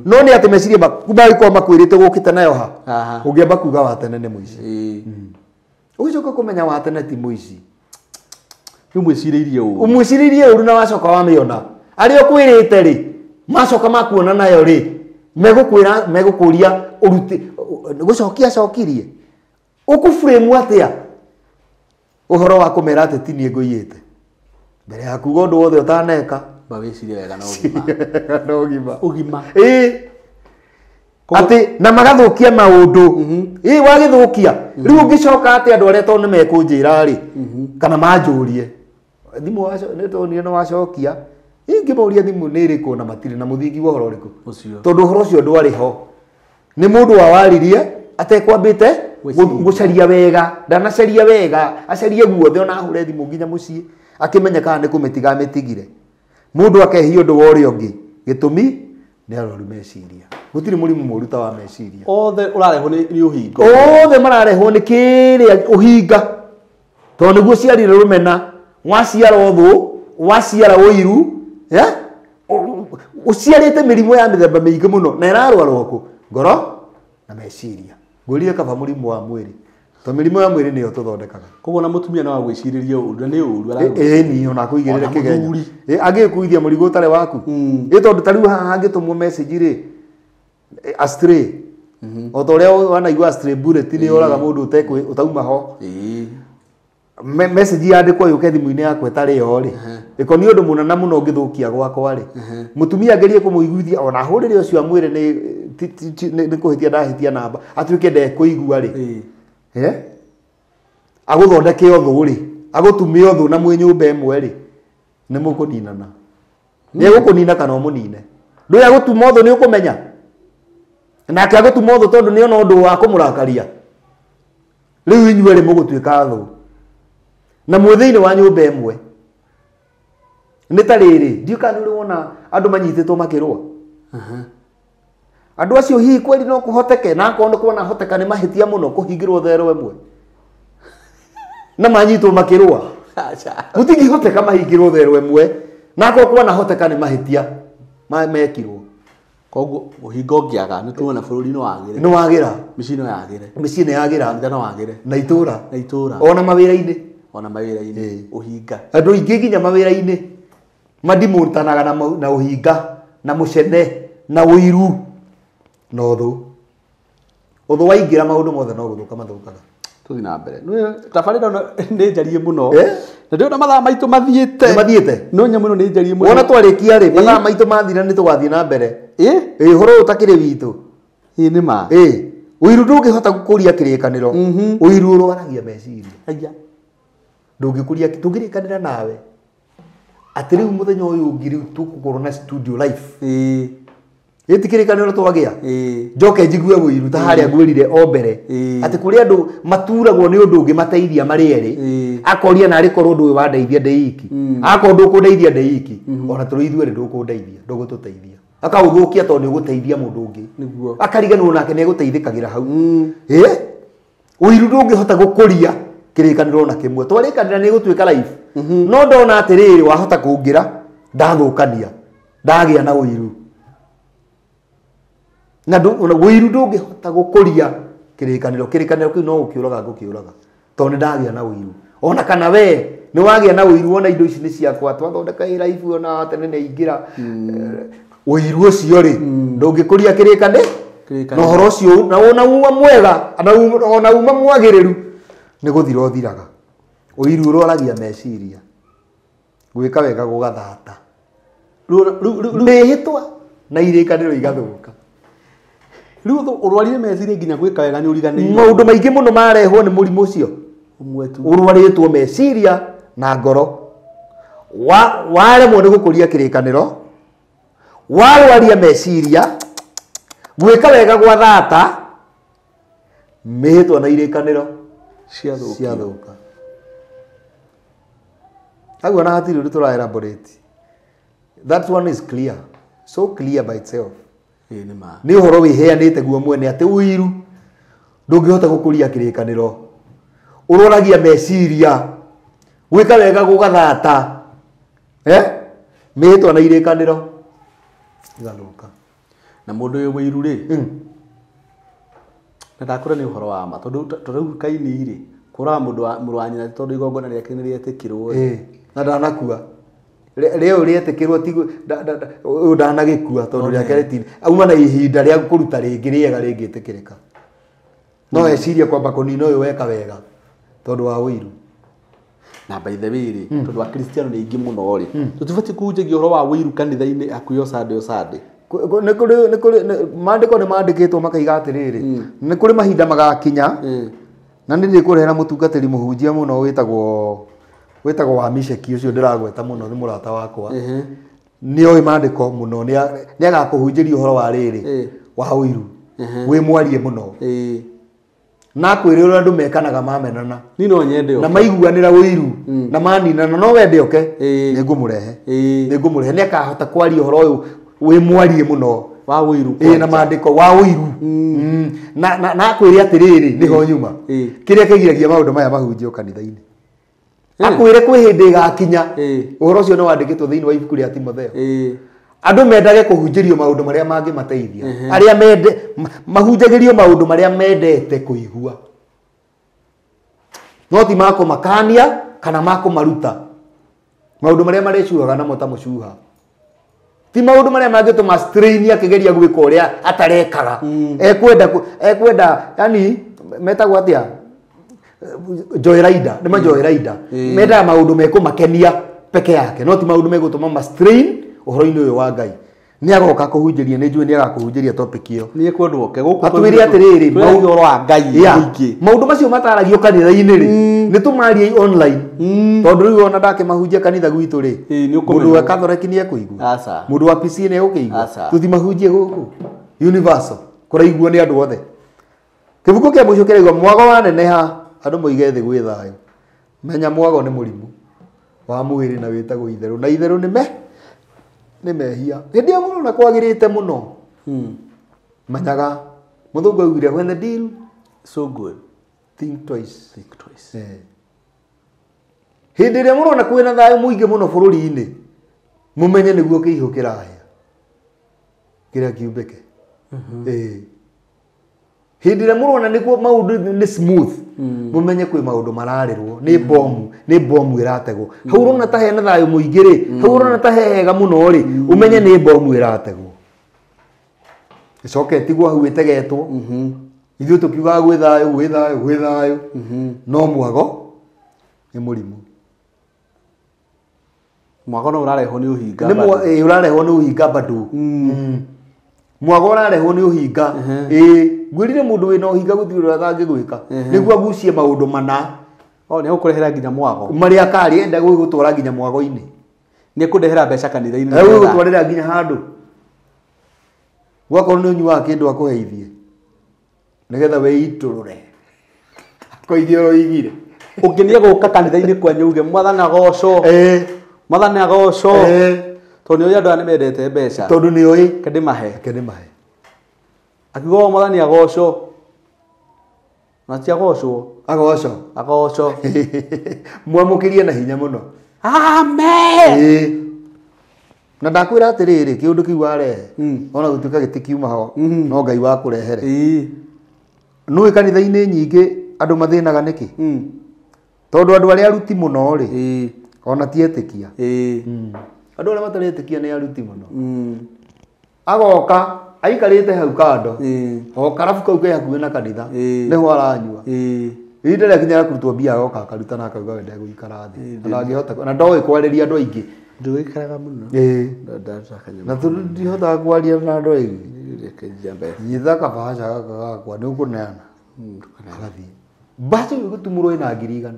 Speaker 1: no nĩ atĩ meciria maku magĩkorwo makwĩrĩte gũkĩte nayo ha, ũngĩamba kuga wa tene nĩ mũici. Ũgĩcoka kũmenya wa tene ti mũici.
Speaker 2: Rĩu mwĩcirĩirie ũru.
Speaker 1: Ũmwĩcirĩirie ũru na wacoka wamĩona. Arĩa ũkwĩrĩte rĩ, macoka makuona nayo rĩ, megũkwĩra, megũkũria ũrute, gũcokia acokirie. Ũkũframe atĩa ũhoro wa kũmera atĩ ti niĩ ngũiyĩte? Mbere ya kuga ũndũ wothe ũtaneka,
Speaker 2: Ba wĩcirie wega na ũgima.
Speaker 1: Na ũgima.
Speaker 2: Ũgima.
Speaker 1: Ĩĩ. Atĩ na magathũkia maũndũ. Ĩĩ wagĩthũkia. Rĩu ũngĩcoka atĩ andũ arĩa tondũ nĩmekũnjĩra rĩ, kana manjũrie. Thimũ nĩ tondũ nĩ wacokia. Ingĩmũria thimũ nĩ ĩrĩkũ na matirĩ na mũthingi wa ũhoro ũrĩkũ.
Speaker 2: Ũcio.
Speaker 1: Tondũ ũhoro ũcio ndwarĩ ho. Nĩ mũndũ wawaririe atekwambĩte gũcaria wega, ndanacaria wega, acarie guothe ona ahũre thimũ nginya mũciĩ akĩmenya kana nĩ kũmĩtiga amĩtigire. Mũndũ akehia ũndũ wa ũrĩa ũngĩ. Gĩtũmi nĩ arwaru meciria. Gũtirĩ mũrimũ mũũru ta wa meciria.
Speaker 2: Othe ũrarehwo nĩ ũhinga.
Speaker 1: Othe mararehwo nĩ kĩrĩa ũhinga. Tondũ nĩguo ciarire rũmena, waciara ũthũ, waciara ũiru, ũciarĩte mĩrimũ ya mĩthemba mĩingĩ mũno na ĩrarwarwo kũ? Ngoro na meciria. Ngũrire kaba mũrimũ wa mwĩrĩ. Tondũ mĩrimũ ya mwĩrĩ nĩyo tũthondekaga.
Speaker 2: Koguo na mũtumia no agwĩcirĩrie ũru na nĩ ũru aragwĩcirĩria.
Speaker 1: Ĩĩ ni ona akũigĩrĩre kĩgenyo. Ĩĩ angĩgĩkuithia mũrigo ũtarĩ waku. Ĩĩ tondũ ta rĩu haha hangĩtũmwo message rĩ, astray. O ta ũrĩa wanaigua astray bullet nĩ yũraga mũndũ ũtauma ho.
Speaker 2: Ĩĩ.
Speaker 1: Message yandĩkwo yũke thimũ-inĩ yakwa ĩtarĩ yo rĩ, ĩkoniĩ ũndũ mũnene mũno ũngĩthũkia gwakwa rĩ, mũtumia angerie kũmũiguithia ona ahũrĩre ũcio amwĩre nĩ kũhĩtia ndahĩtia namba, atuĩke ndekũigua rĩ. Agũthondeke ũthũ rĩ, agũtume ũthũ na mwĩ nyũmba ĩmwe rĩ, nĩ mũkũninana. Nĩ egũkũnina kana ũmũnine. Ndũĩ agũtuma ũthũ nĩ ũkũmenya. Nake agũtuma ũthũ tondũ nĩ ona ũndũ wa kũmũrakaria. Rĩu inyuĩ erĩ mũgũtuĩka thũ. Na mwĩ thĩinĩ wa nyũmba ĩmwe. Nĩ ta rĩrĩ, ndiũĩ kana nĩ ũrĩ wona andũ manyitĩtwo makĩrũa. Andũ acio hihi kweli no kũhoteke, na akorwo nĩ kuona hoteka nĩ mahĩtia mũno kũhingĩrwo therũ ĩmwe. Na manyitwo makĩrũa. Gũtingĩhoteka mahingĩrwo therũ ĩmwe, na akorwo kuona hoteka nĩ mahĩtia mekirwo.
Speaker 2: Koguo ũhinga ũngĩaga nĩ tuona bũrũri no wagĩre.
Speaker 1: Nĩ wagĩra.
Speaker 2: Mĩciĩ no yagĩre.
Speaker 1: Mĩciĩ nĩ yagĩra.
Speaker 2: Kanitha no wagĩre.
Speaker 1: Na itũra.
Speaker 2: Na itũra.
Speaker 1: Ona mawĩra-inĩ.
Speaker 2: Ona mawĩra-inĩ. Ũhinga.
Speaker 1: Andũ aingĩ nginya mawĩra-inĩ mandimũtanaga na ũhinga, na mũcene, na ũiru, na ũthũ. Ũthũ waingĩra maũndũ mothe no gũthũka mathũkaga.
Speaker 2: Tũthiĩ na mbere. Tabarĩra ĩno nĩ njarie mũno. Na ndĩrona mathaa maitũ mathiĩte.
Speaker 1: Nĩ mathiĩte?
Speaker 2: No nyamũ ĩno nĩ njarie mũno.
Speaker 1: Wona twarĩkia rĩ, mathaa maitũ mathira nĩ tũgathiĩ na mbere. Ĩĩ, ũhoro ũyũ ũtakĩrĩ witũ.
Speaker 2: Ĩĩ nĩ ma.
Speaker 1: Ĩĩ, ũiru ndũngĩhota gũkũria kĩrĩkanĩro. Ũiru ũrwaragia meciria.
Speaker 2: Aya.
Speaker 1: Ndũngĩkũria, tũngĩrĩkanĩra nawe. Atĩ rĩu mũthenya ũyũ ũngĩ rĩu tũgũkorwo na studio life.
Speaker 2: Ĩĩ.
Speaker 1: Ĩti kĩrĩkanĩro twagĩa.
Speaker 2: Ĩĩ.
Speaker 1: Njoke njigue ũiru ta harĩa ngwĩrire o mbere. Atĩ kũrĩ andũ maturagwo nĩ ũndũ ũngĩ mateithia marĩ erĩ. Akoria narĩ korwo ũndũ ũyũ wandeithia ndĩ iki. Akorwo ndũkũndeithia ndĩ iki. Ona tũrĩ ithuerĩ ndũkũndeithia, ndũgũtũteithia. Akaũthũkia tondũ nĩ ũgũteithia mũndũ ũngĩ.
Speaker 2: Nĩguo.
Speaker 1: Akariganĩrwo nake nĩ egũteithĩkagĩra hau. Ĩĩ. Ũiru ndũngĩhota gũkũria kĩrĩkanĩro na kĩmwe. Twarĩkanĩra nĩ gũtuĩka life. No ndona atĩrĩrĩ wahota kũngĩra ndathũkania, ndagĩa na ũiru. Na ũiru ndũngĩhota gũkũria kĩrĩkanĩro. Kĩrĩkanĩro kĩu no gũkĩũraga ngũkĩũraga tondũ nĩ ndagĩa na ũiru. Ona kana we nĩ wagĩa na ũiru ona indo ici nĩ ciakwa twathondeka ĩ life ona tene nĩ aingĩra. Ũiru ũcio rĩ ndũngĩkũria kĩrĩkanĩro. Na ũhoro ũcio na ona uma mwega na ona uma mwagĩrĩru nĩ gũthira ũthiraga. Ũiru ũrwaragia meciria. Gwĩka wega gũgathata. Mĩhĩtwa na irĩkanĩro igathũka.
Speaker 2: Rĩu ũrwarire meciria nginya gwĩka wega nĩ ũriganĩirwo.
Speaker 1: Maũndũ maingĩ mũno marehwo nĩ mũrimũ ũcio.
Speaker 2: Ũmwe tu.
Speaker 1: Ũrwarĩtwo meciria na ngoro. Waremwo nĩ gũkũria kĩrĩkanĩro, warwaria meciria, gwĩka wega gwa thata, mĩhĩtwa na irĩkanĩro ciathũka. Hau ona hatirĩ ũndũ tũra elaborate. That one is clear. So clear by itself.
Speaker 2: Ĩĩ nĩ ma.
Speaker 1: Nĩ ũhoro wĩheanĩte guo mwene atĩ ũiru ndũngĩhota gũkũria kĩrĩkanĩro. Ũroragia meciria, gwĩka wega gũgathata. Mĩhĩtwa na irĩkanĩro igathũka.
Speaker 2: Na mũndũ ũyũ ũiru rĩ, na ndakũra nĩ ũhoro wa ma tondũ rĩu Kaini rĩ, kũraga mũndũ wa mũrũ wa nyina tondũ igongona rĩake nĩ rĩetĩkĩrwo.
Speaker 1: Ĩĩ, na ndanakua. Rĩu rĩetĩkĩrwo ti ũyũ ndanagĩkua tondũ rĩake rĩtirĩ. Auma na ihinda rĩa kũruta rĩngĩ rĩega rĩngĩtĩkĩrĩka. No ecirie kwamba kũnina ũyũ weka wega tondũ wa ũiru.
Speaker 2: Na by the way rĩ, tondũ akristiano nĩ aingĩ mũno rĩ, tũtibatiĩ kũhunjagia ũhoro wa wĩiru kanitha-inĩ hakuhĩ o Sunday o Sunday.
Speaker 1: Nĩ kũrĩ nĩ kũrĩ maandĩko nĩ mandĩkĩtwo makaiga atĩrĩrĩ, nĩ kũrĩ mahinda magakinya, na nĩ ndĩkũrehera mũtungatĩri mũhunjia mũno wĩtagwo wa Misheki, ũcio ndĩragweta mũno nĩ mũrata wakwa, nĩ oĩ maandĩko mũno, nĩ agakũhunjĩria ũhoro wa rĩrĩ wa ũiru wĩ mwarie mũno, na akwĩre ũrĩa andũ mekanaga mamenana.
Speaker 2: Niĩ no nyende
Speaker 1: na maiguanĩra ũiru na maninana, no wende oke, nĩngũmũrehe, nĩngũmũrehe, nĩ akahota kwaria ũhoro ũyũ wĩ mwarie mũno
Speaker 2: wa ũiru
Speaker 1: na maandĩko wa ũiru, na akwĩre atĩrĩrĩ nĩho nyuma kĩrĩa kĩgiragia maũndũ maya mahunjio kanitha-inĩ. Akwĩre kwĩ hĩndĩ ĩgakinya, ũhoro ũcio nĩ wandĩkĩtwo thĩinĩ wa ibuku rĩa Timotheo, andũ mendage kũhunjĩrio maũndũ marĩa mangĩmateithia, arĩa mende mahunjagĩrio maũndũ marĩa mendete kũigua, no ti makũmakania kana makũmaruta maũndũ marĩa marĩcuhaga namo ta mũcuha, ti maũndũ marĩa mangĩtũma strain akĩgeria gwĩka ũrĩa atarekaga, ekwenda yani metagwo atĩa, joyrider, nĩ majoyrider, mendaga maũndũ mekũmakenia peke yake, no ti maũndũ megũtũma ma strain ũhoro-inĩ ũyũ wa Ngai. Nĩ agoka kũhunjĩria, nĩ njũĩ nĩ agakũhunjĩria topic ĩyo.
Speaker 2: Nĩ ekwendwo oke gũkũ
Speaker 1: atwĩre atĩrĩrĩ,
Speaker 2: ũhoro wa Ngai mũingĩ,
Speaker 1: maũndũ macio mataragio kanitha-inĩ rĩ, nĩ tũmarie online, tondũ rĩu ona ndakĩmahunjia kanitha gwitũ rĩ, mũndũ wa Catholic nĩ ekũigua, mũndũ wa PCA nĩ egũkĩigua, tũtimahunjie gũkũ universal kũraiguo nĩ andũ othe. Kĩbuku kĩa mũico kĩraigua mwago waneneha andũ moige thĩ gwĩ thayũ, menya mwago nĩ mũrimũ wa mwĩrĩ na wĩtagwo itherũ, na itherũ nĩ nĩ mehia. Hĩndĩ ĩyo mũrona kwagĩrĩte mũno, menyaga mũthũngũ augire when the deal
Speaker 2: so good
Speaker 1: think twice,
Speaker 2: think twice.
Speaker 1: Hĩndĩ ĩrĩa mũrona kwĩna thayũ mũingĩ mũno bũrũri-inĩ, mũmenye nĩguo kĩihũ kĩrahĩa kĩrĩa kiumbĩke. Hĩndĩ ĩrĩa mũrona nĩguo maũndũ nĩ smooth, mũmenye kwĩ maũndũ mararĩrwo, nĩ bomu, nĩ bomu ĩrategwo. Hau ũrona ta hena thayũ mũingĩ rĩ, hau ũrona ta he hega mũno rĩ, ũmenye nĩ bomu ĩrategwo, ĩcoke ĩtigwo hau ĩtegetwo. Ithuĩ tũkiugaga gwĩ thayũ, gwĩ thayũ, gwĩ thayũ, no mwago nĩ mũrimũ.
Speaker 2: Mwago no ũrarehwo nĩ ũhinga,
Speaker 1: nĩ ũrarehwo nĩ ũhinga bado. Mwago ũrarehwo nĩ ũhinga. Ngwĩrire mũndũ wĩna ũhinga gũtirĩ ũrĩa atangĩgwĩka, nĩguo agucie maũndũ mana.
Speaker 2: Nĩ egũkũrehera nginya mwago
Speaker 1: marĩa akarĩ enda gũgũtwara nginya mwago-inĩ,
Speaker 2: nĩ ekũndehera mbeca kanitha-inĩ,
Speaker 1: egũgũtwarĩra nginya handũ gwakorwo nĩ ũnyuaga kĩndũ akũheithie nĩgetha wĩitũrũre, akoige ũroigire.
Speaker 2: Ũngĩ nĩ egũka kanitha-inĩ kwanyu uge mwathani agocwo, mwathani agocwo, tondũ nĩ ũĩ andũ aya nĩ mendete mbeca,
Speaker 1: tondũ nĩ ũĩ
Speaker 2: kĩndĩmahe,
Speaker 1: kĩndĩmahe.
Speaker 2: Akiuga mwathani agocwo, na ti agocwo,
Speaker 1: agocwo,
Speaker 2: agocwo,
Speaker 1: mwamũkĩrie na hinya mũno.
Speaker 2: Amen.
Speaker 1: Na ndakwĩra atĩrĩrĩ, kĩũndũ kĩu warehe ona gũtuĩka gĩtikiuma ho, no Ngai wakũrehere. Nũĩ kanitha-inĩ nyingĩ andũ mathĩnaga nĩkĩ? Tondũ andũ arĩa aruti mũno rĩ, ona ti etĩkia. Andũ arĩa matarĩ etĩkia nĩ aruti mũno. Agoka aikarĩte hau kando, o karabu kau ke hakuhĩ na kanitha, nĩho aranyua. Ihinda rĩakinya rĩa kũrutwo mbia agoka akaruta na akauga we ndegũikara thĩ, na ndangĩhota, na ndoĩ kwarĩria andũ aingĩ.
Speaker 2: Ndũgĩikaraga mũno.
Speaker 1: Na ndihotaga kwaria na andũ aingĩ. Nyita kabahaca gaka gakwa nĩ ũkũneana, agathiĩ mbaca ĩyo ĩgũtumũrwo ĩna 100,000,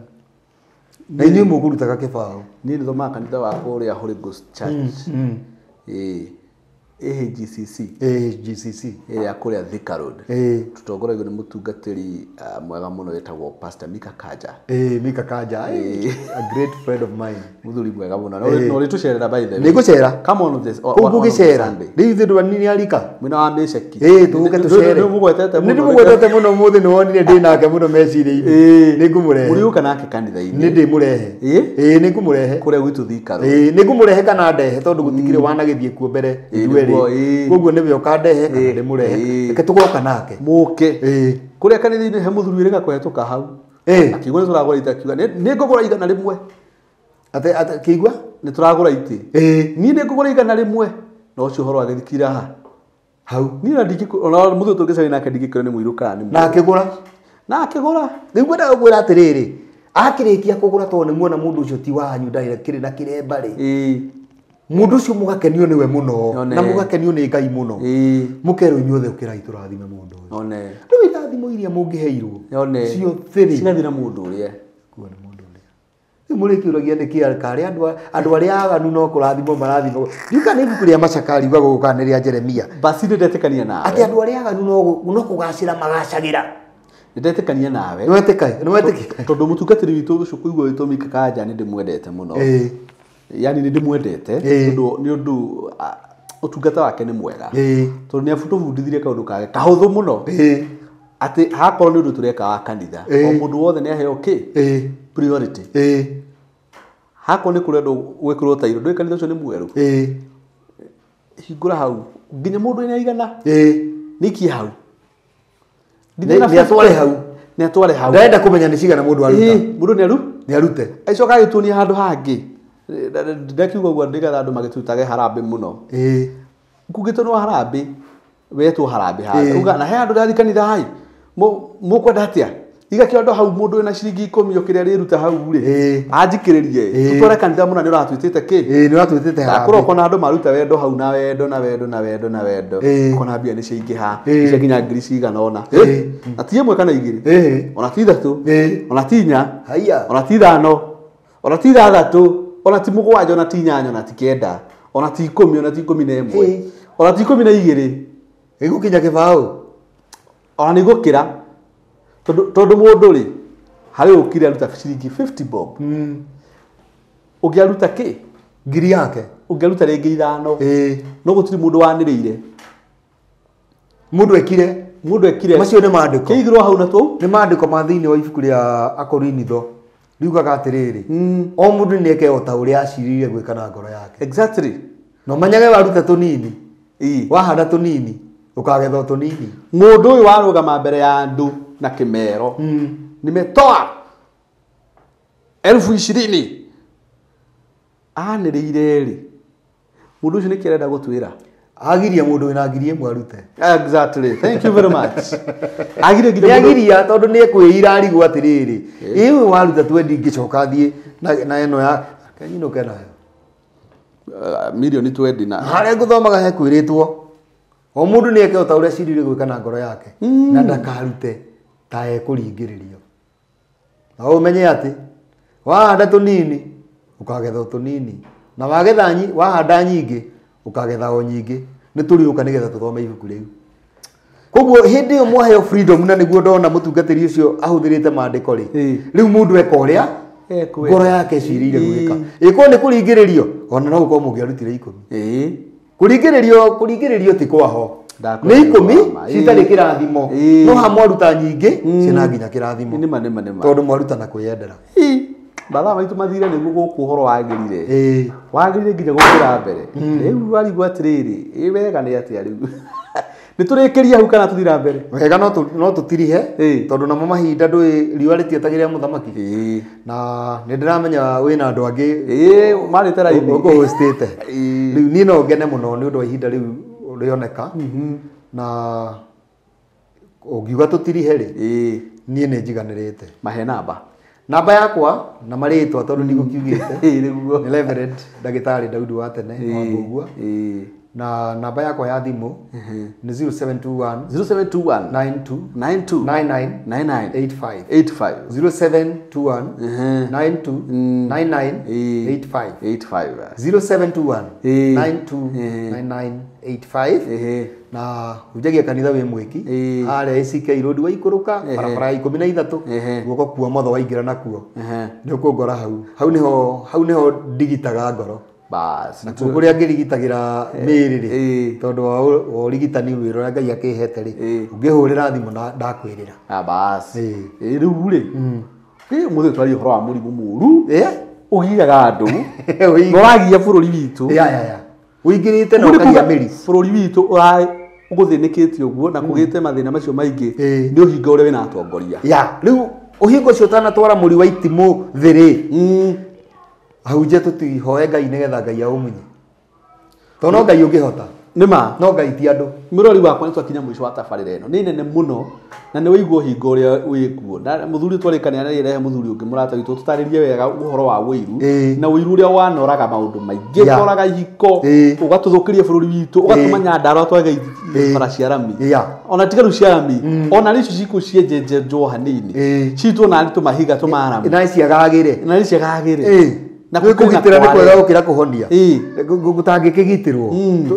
Speaker 1: na inyuĩ mũkũrutaga kĩbaũ.
Speaker 2: Niĩ nĩthomaga kanitha wa kũrĩa Holy Ghost Church, AHGCC,
Speaker 1: AHGCC
Speaker 2: ĩrĩa kũrĩa Thika Road. Tũtongoragio nĩ mũtungatĩri mwega mũno wĩtagwo Pastor Mika Kanja.
Speaker 1: Mika Kanja, a great friend of mine.
Speaker 2: Mũthuri mwega mũno. Na ũrĩtũcerera by the way.
Speaker 1: Nĩngũcera.
Speaker 2: Come on this.
Speaker 1: Kũu ngũgĩcera. Rĩu ithuĩ ndũ anini arika.
Speaker 2: Mwena wa Mĩceki.
Speaker 1: Tũũke tũcere.
Speaker 2: Nĩmũgwetete mũno.
Speaker 1: Nĩndĩmũgwetete mũno ũmũthĩ, nĩwonire ndĩ nake mũno meciria-inĩ. Nĩngũmũrehe.
Speaker 2: Mũrĩũka nake kanitha-inĩ.
Speaker 1: Nĩ ndĩmũrehe. Nĩngũmũrehe.
Speaker 2: Kũrĩa gwitũ Thika Road.
Speaker 1: Nĩngũmũrehe kana ndehe, tondũ gũtikĩrĩ wanagĩthiĩ kuo mbere ithuerĩ. Koguo nĩwe ũkandehe kana ndĩmũrehe. Reke tũgoka nake.
Speaker 2: Mũke. Kũrĩa kanitha-inĩ he mũthuri wĩrĩga kũhetũka hau. Akiuga nĩ tũragũra itĩ, akiuga nĩ ngũgũra 100.
Speaker 1: Ate kĩigua?
Speaker 2: Nĩ tũragũra itĩ. Niĩ nĩ ngũgũra 100. Na ũcio ũhoro agĩthikira ha.
Speaker 1: Hau.
Speaker 2: Niĩ na ona mũthuri tũngĩcemania nake ndingĩkĩra nĩ mũirũ kana nĩ
Speaker 1: Na akĩgũra.
Speaker 2: Na akĩgũra.
Speaker 1: Rĩu ngwendaga gũkwĩra atĩrĩrĩ, Akĩrĩkia kũgũra tondũ nĩ muona mũndũ ũcio ti wanyu ndarĩ kĩrĩ na kĩremba rĩ. Mũndũ ũcio mũgakenio nĩwe mũno na mũgakenio nĩ Ngai mũno. Mũkerwo inyuothe ũkĩrai tũrathime mũndũ ũyũ. Rĩu irathimo iria mũngĩheirwo ciothe rĩ
Speaker 2: cigathira mũndũ ũrĩa.
Speaker 1: Kuo nĩ mũndũ ũrĩa. Rĩu mũrĩkĩũragia nĩkĩ karĩ andũ arĩa aganu no kũrathimwo marathimwo. Ndiũĩ kana nĩ ibuku rĩa Macakari riugaga ũguo kana nĩ rĩa Jeremia.
Speaker 2: Basi nĩndetĩkania nawe.
Speaker 1: Atĩ andũ arĩa aganu no kũgacĩra magacagĩra.
Speaker 2: Nĩndetĩkania nawe.
Speaker 1: Nĩwetĩkia?
Speaker 2: Tondũ mũtungatĩri witũ ũcio kũigua wĩtwo Mika Kanja nĩndĩmwendete mũno. Yani nĩndĩmwendete tondũ nĩ ũndũ ũtungata wake nĩ mwega. Tondũ nĩatũbundithirie kaũndũ kage kahũthũ mũno. Atĩ hakorwo nĩ ũndũ tũreka wa kanitha o mũndũ wothe nĩaheo kĩ priority. Hakorwo nĩ kũrendwo gwĩkĩrwo tairo ndũĩ kanitha ũcio nĩ mwerũ. Hingũra hau nginya mũndũ wĩna igana nĩikie hau.
Speaker 1: Nĩatware hau.
Speaker 2: Nĩatware hau.
Speaker 1: Ndarenda kũmenya nĩ cigana mũndũ aruta.
Speaker 2: Mũndũ
Speaker 1: nĩarute.
Speaker 2: Acoka agĩtuonia handũ hangĩ. Ndakiuga ũguo nĩgetha andũ magĩtũrutage harambĩ mũno. Kungĩtwo no harambĩ wetwo harambĩ haha. Uga na he andũ ndathi kanitha hai. Mũkwenda atĩa? Iga kĩondo hau mũndũ wĩna ciringi 10 kĩrĩa arĩruta hau rĩ. Anjikĩrĩrie. Tũtware kanitha mũna nĩũratwĩtĩte kĩ?
Speaker 1: Nĩũratwĩtĩte harambĩ.
Speaker 2: Kũrokwo na andũ maruta wendo hau na wendo na wendo na wendo na wendo. Kona mbia nĩciaingĩha. Nĩciakinya ngiri cigana ũna. Na ti ĩmwe kana igĩrĩ. Ona ti ithatũ. Ona ti inya. Ona ti ithano. Ona ti ithathatũ. Ona ti mũgwanja ona ti inyanya ona ti kenda. Ona ti 10 ona ti 11. Ona ti 12.
Speaker 1: Ĩgũkinya kĩbaũ.
Speaker 2: Ona nĩgũkĩra. Tondũ mũndũ rĩ harĩ ũkire aruta ciringi 50 bob. Ũngĩaruta kĩ?
Speaker 1: Ngiri yake.
Speaker 2: Ũngĩaruta rĩngĩ 5. No gũtirĩ mũndũ wanĩrĩire.
Speaker 1: Mũndũ ekire.
Speaker 2: Mũndũ ekire.
Speaker 1: Macio nĩ maandĩko.
Speaker 2: Kĩigĩrwo hau na tũu?
Speaker 1: Nĩ maandĩko ma thĩinĩ wa ibuku rĩa Akorinitho. Riugaga atĩrĩrĩ. O mũndũ nĩeke o ta ũrĩa acirĩire gwĩka na ngoro yake.
Speaker 2: Exactly.
Speaker 1: Na ũmenyage waruta tũnini. Wahanda tũnini ũkagetha tũnini.
Speaker 2: Mũndũ ũyũ warũgama mbere ya andũ na kĩmero nimetoa 20,000 anĩrĩire rĩ mũndũ ũcio nĩkĩ arenda gũtwĩra?
Speaker 1: Agiria mũndũ wĩna ngiri ĩmwe arute.
Speaker 2: Exactly. Thank you very much. Agiria nginya mũndũ
Speaker 1: Nĩagiria tondũ nĩekwĩira arigwo atĩrĩrĩ ĩĩ waruta twendi ngĩcoka thiĩ na ĩno ya kenyinũke nayo
Speaker 2: milioni 20 na
Speaker 1: harĩa ngũthomaga hekwĩrĩtwo o mũndũ nĩeke o ta ũrĩa acirire gwĩka na ngoro yake na ndakarute ta ekũringĩrĩrio. Na ũmenye atĩ wahanda tũnini ũkagetha o tũnini na wagetha wahanda nyingĩ ũkagetha o nyingĩ. Nĩ tũrĩũka nĩgetha tũthome ibuku rĩu. Koguo hĩndĩ ĩyo mwaheo freedom na nĩguo ndona mũtungatĩri ũcio ahũthĩrĩte maandĩko rĩ. Rĩu mũndũ eka ũrĩa ngoro yake ĩcirĩire gwĩka. Ĩkorwo nĩ kũringĩrĩrio ona no gũkorwo mũngĩarutire 10. Kũringĩrĩrio ti kwaho. Nĩ 10 citarĩ kĩrathimo. No ha mwaruta nyingĩ ciĩna nginya kĩrathimo.
Speaker 2: Nĩma.
Speaker 1: Tondũ mwaruta na kwĩyendera.
Speaker 2: Mathaa maitũ mathire nĩguo gũkũ ũhoro wagĩrire. Wagĩrire nginya gũkĩra mbere. Rĩu warigwo atĩrĩrĩ, ĩ wega nĩ atĩa rĩu? Nĩtũrĩkĩrie hau kana tũthiĩ na mbere?
Speaker 1: Wega no tũtirihe tondũ namo mahinda ndũĩ riũa rĩtietagĩrĩra mũthamaki. Na nĩndĩramenya wĩna andũ angĩ
Speaker 2: marĩte raini
Speaker 1: ũkũhostĩte. Rĩu niĩ no ngene mũno nĩ ũndũ wa ihinda rĩu rĩoneka. Na ũngiuga tũtirihe rĩ, niĩ nĩ njiganĩrĩte.
Speaker 2: Mahe namba.
Speaker 1: Namba yakwa na marĩtwa tondũ ndigũkiugĩte nĩ Reverend Ndagĩtarĩ Daudi wa tene wa Mbũgua. Na namba yakwa ya thimũ nĩ 0721
Speaker 2: 0721
Speaker 1: 92
Speaker 2: 92
Speaker 1: 99
Speaker 2: 99
Speaker 1: 85
Speaker 2: 85
Speaker 1: 0721 92 99 85
Speaker 2: 85
Speaker 1: 0721 92 99 85 na hunjagia kanitha wĩ mwĩki harĩa ACK Road waikũrũka barabara ya 13 guoko kwa motho waingĩra nakuo nĩ ũkũngora hau hau nĩho ndigitaga ngoro.
Speaker 2: Bas
Speaker 1: na kũrĩa ngĩrigitagĩra mĩĩrĩ rĩ tondũ wa ũrigitani wĩra ũrĩa Ngai akĩhete rĩ ũngĩhũrĩra thimũ na ndakwĩrĩra.
Speaker 2: Bas rĩu rĩ ũmũthĩ twaria ũhoro wa mũrimũ mũũru ũgiaga andũ na ũragia bũrũri witũ.
Speaker 1: Ũingĩrĩte na ũkagia mĩri
Speaker 2: bũrũri witũ ũgũthĩnĩkĩte ũguo na kũgĩte mathĩna macio maingĩ nĩ ũhinga ũrĩa wĩna atongoria.
Speaker 1: Rĩu ũhinga ũcio ũtanatwara mũri wa itimũ thĩ rĩ ahunjia tũtihoe Ngai nĩgetha Ngai aũmunye tondũ no Ngai ũngĩhota.
Speaker 2: Nĩma.
Speaker 1: No Ngai ti andũ.
Speaker 2: Mũrori wakwa nĩ twakinya mũico wa tabarĩra ĩno nĩ nene mũno na nĩ wĩigua ũhingo ũrĩa wĩkuo na mũthuri twarĩkania na rehe mũthuri ũngĩ mũrata witũ tũtarĩrie wega ũhoro wa ũiru na ũiru ũrĩa wanoraga maũndũ maingĩ ũkoraga ihiko ũgatũthũkĩria bũrũri witũ ũgatũma Nyandarũa twage bara cia rami ona tiga rĩu cia rami ona rĩu ici cikũ cienjenjenjwo hanini citwo narĩ tũmahiga tũmarami
Speaker 1: na ciagagĩre
Speaker 2: na ciagagĩre
Speaker 1: na kũgitĩra nĩ kwega gũkĩra kũhonia gũtangĩkĩgitĩrwo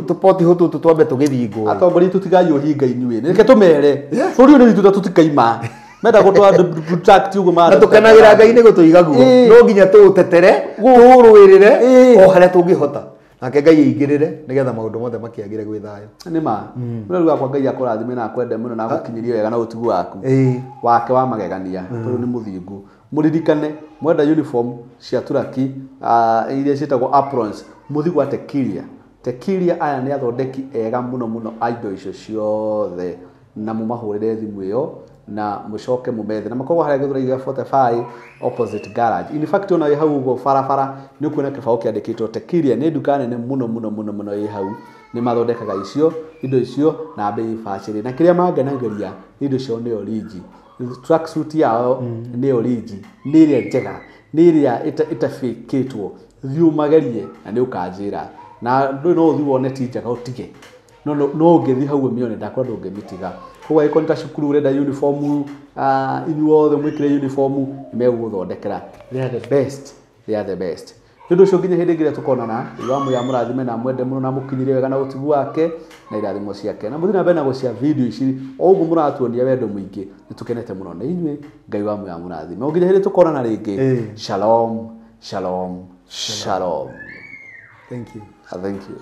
Speaker 1: tũpoti tũtũ twambe tũgĩthingwo
Speaker 2: atongoria tũtigai ũhinga inyuĩ reke tũmere bũrũri ũyũ nĩ witũ tũtikaima menda gũtwa protect ũguo
Speaker 1: na tũkenagĩra Ngai nĩ gũtũiga guo no nginya tũũtetere tũũrũĩrĩre o harĩa tũngĩhota nake Ngai aingĩrĩre nĩgetha maũndũ mothe makĩagĩre gwĩ thayũ
Speaker 2: nĩ ma mũrori wakwa Ngai akũrathime na akwende mũno na agũkinyĩrie wega na ũtugu waku wake wa magegania tondũ nĩ mũthingu mũririkane mwenda uniform cia turaki iria ciĩtagwo aprons mũthi gwa Tekiria. Tekiria aya nĩ athondeki ega mũno mũno a indo icio ciothe na mũmahũrĩre thimũ ĩyo na mũcoke mũmethe na makoragwo harĩa Gĩthũrai gĩa 45 opposite garage. In fact ona wĩ hau ũguo barabara nĩ ũkuona kĩbaũ kĩandĩkĩtwo Tekiria nĩ nduka nene mũno mũno mũno mũno ĩ hau nĩ mathondekaga icio indo icio na bei bacĩrĩ na kĩrĩa mangenagĩria indo ciao nĩ origi tracksuit yao nĩ origi nĩ ĩrĩa njega nĩ ĩrĩa ĩtabĩkĩtwo thiĩ ũmagerie na nĩ ũkanjĩra na ndũĩ no ũthiĩ wone ti njega ũtige no ũngĩthiĩ hau ũmĩone ndakora ndũngĩmĩtiga koguo angĩkorwo nĩ ta cukuru ũrenda uniform inyuothe mwĩkĩre uniform nĩ megũgũthondekera. They are the best, they are the best. Nĩ ũndũ ũcio nginya hĩndĩ ĩngĩ ĩrĩa tũkonana Ngai wa mũrathime na mwende mũno na mũkinyĩrie wega na ũtugu wake na irathimo ciake na mũthiĩ na mbere na gũcia video ici o ũguo mũratuonia wendo mũingĩ nĩ tũkenete mũno nĩ inyuĩ Ngai wa mũrathime o nginya hĩndĩ tũkonana rĩngĩ. Shalom, shalom, shalom.
Speaker 1: Thank you.
Speaker 2: Thank you.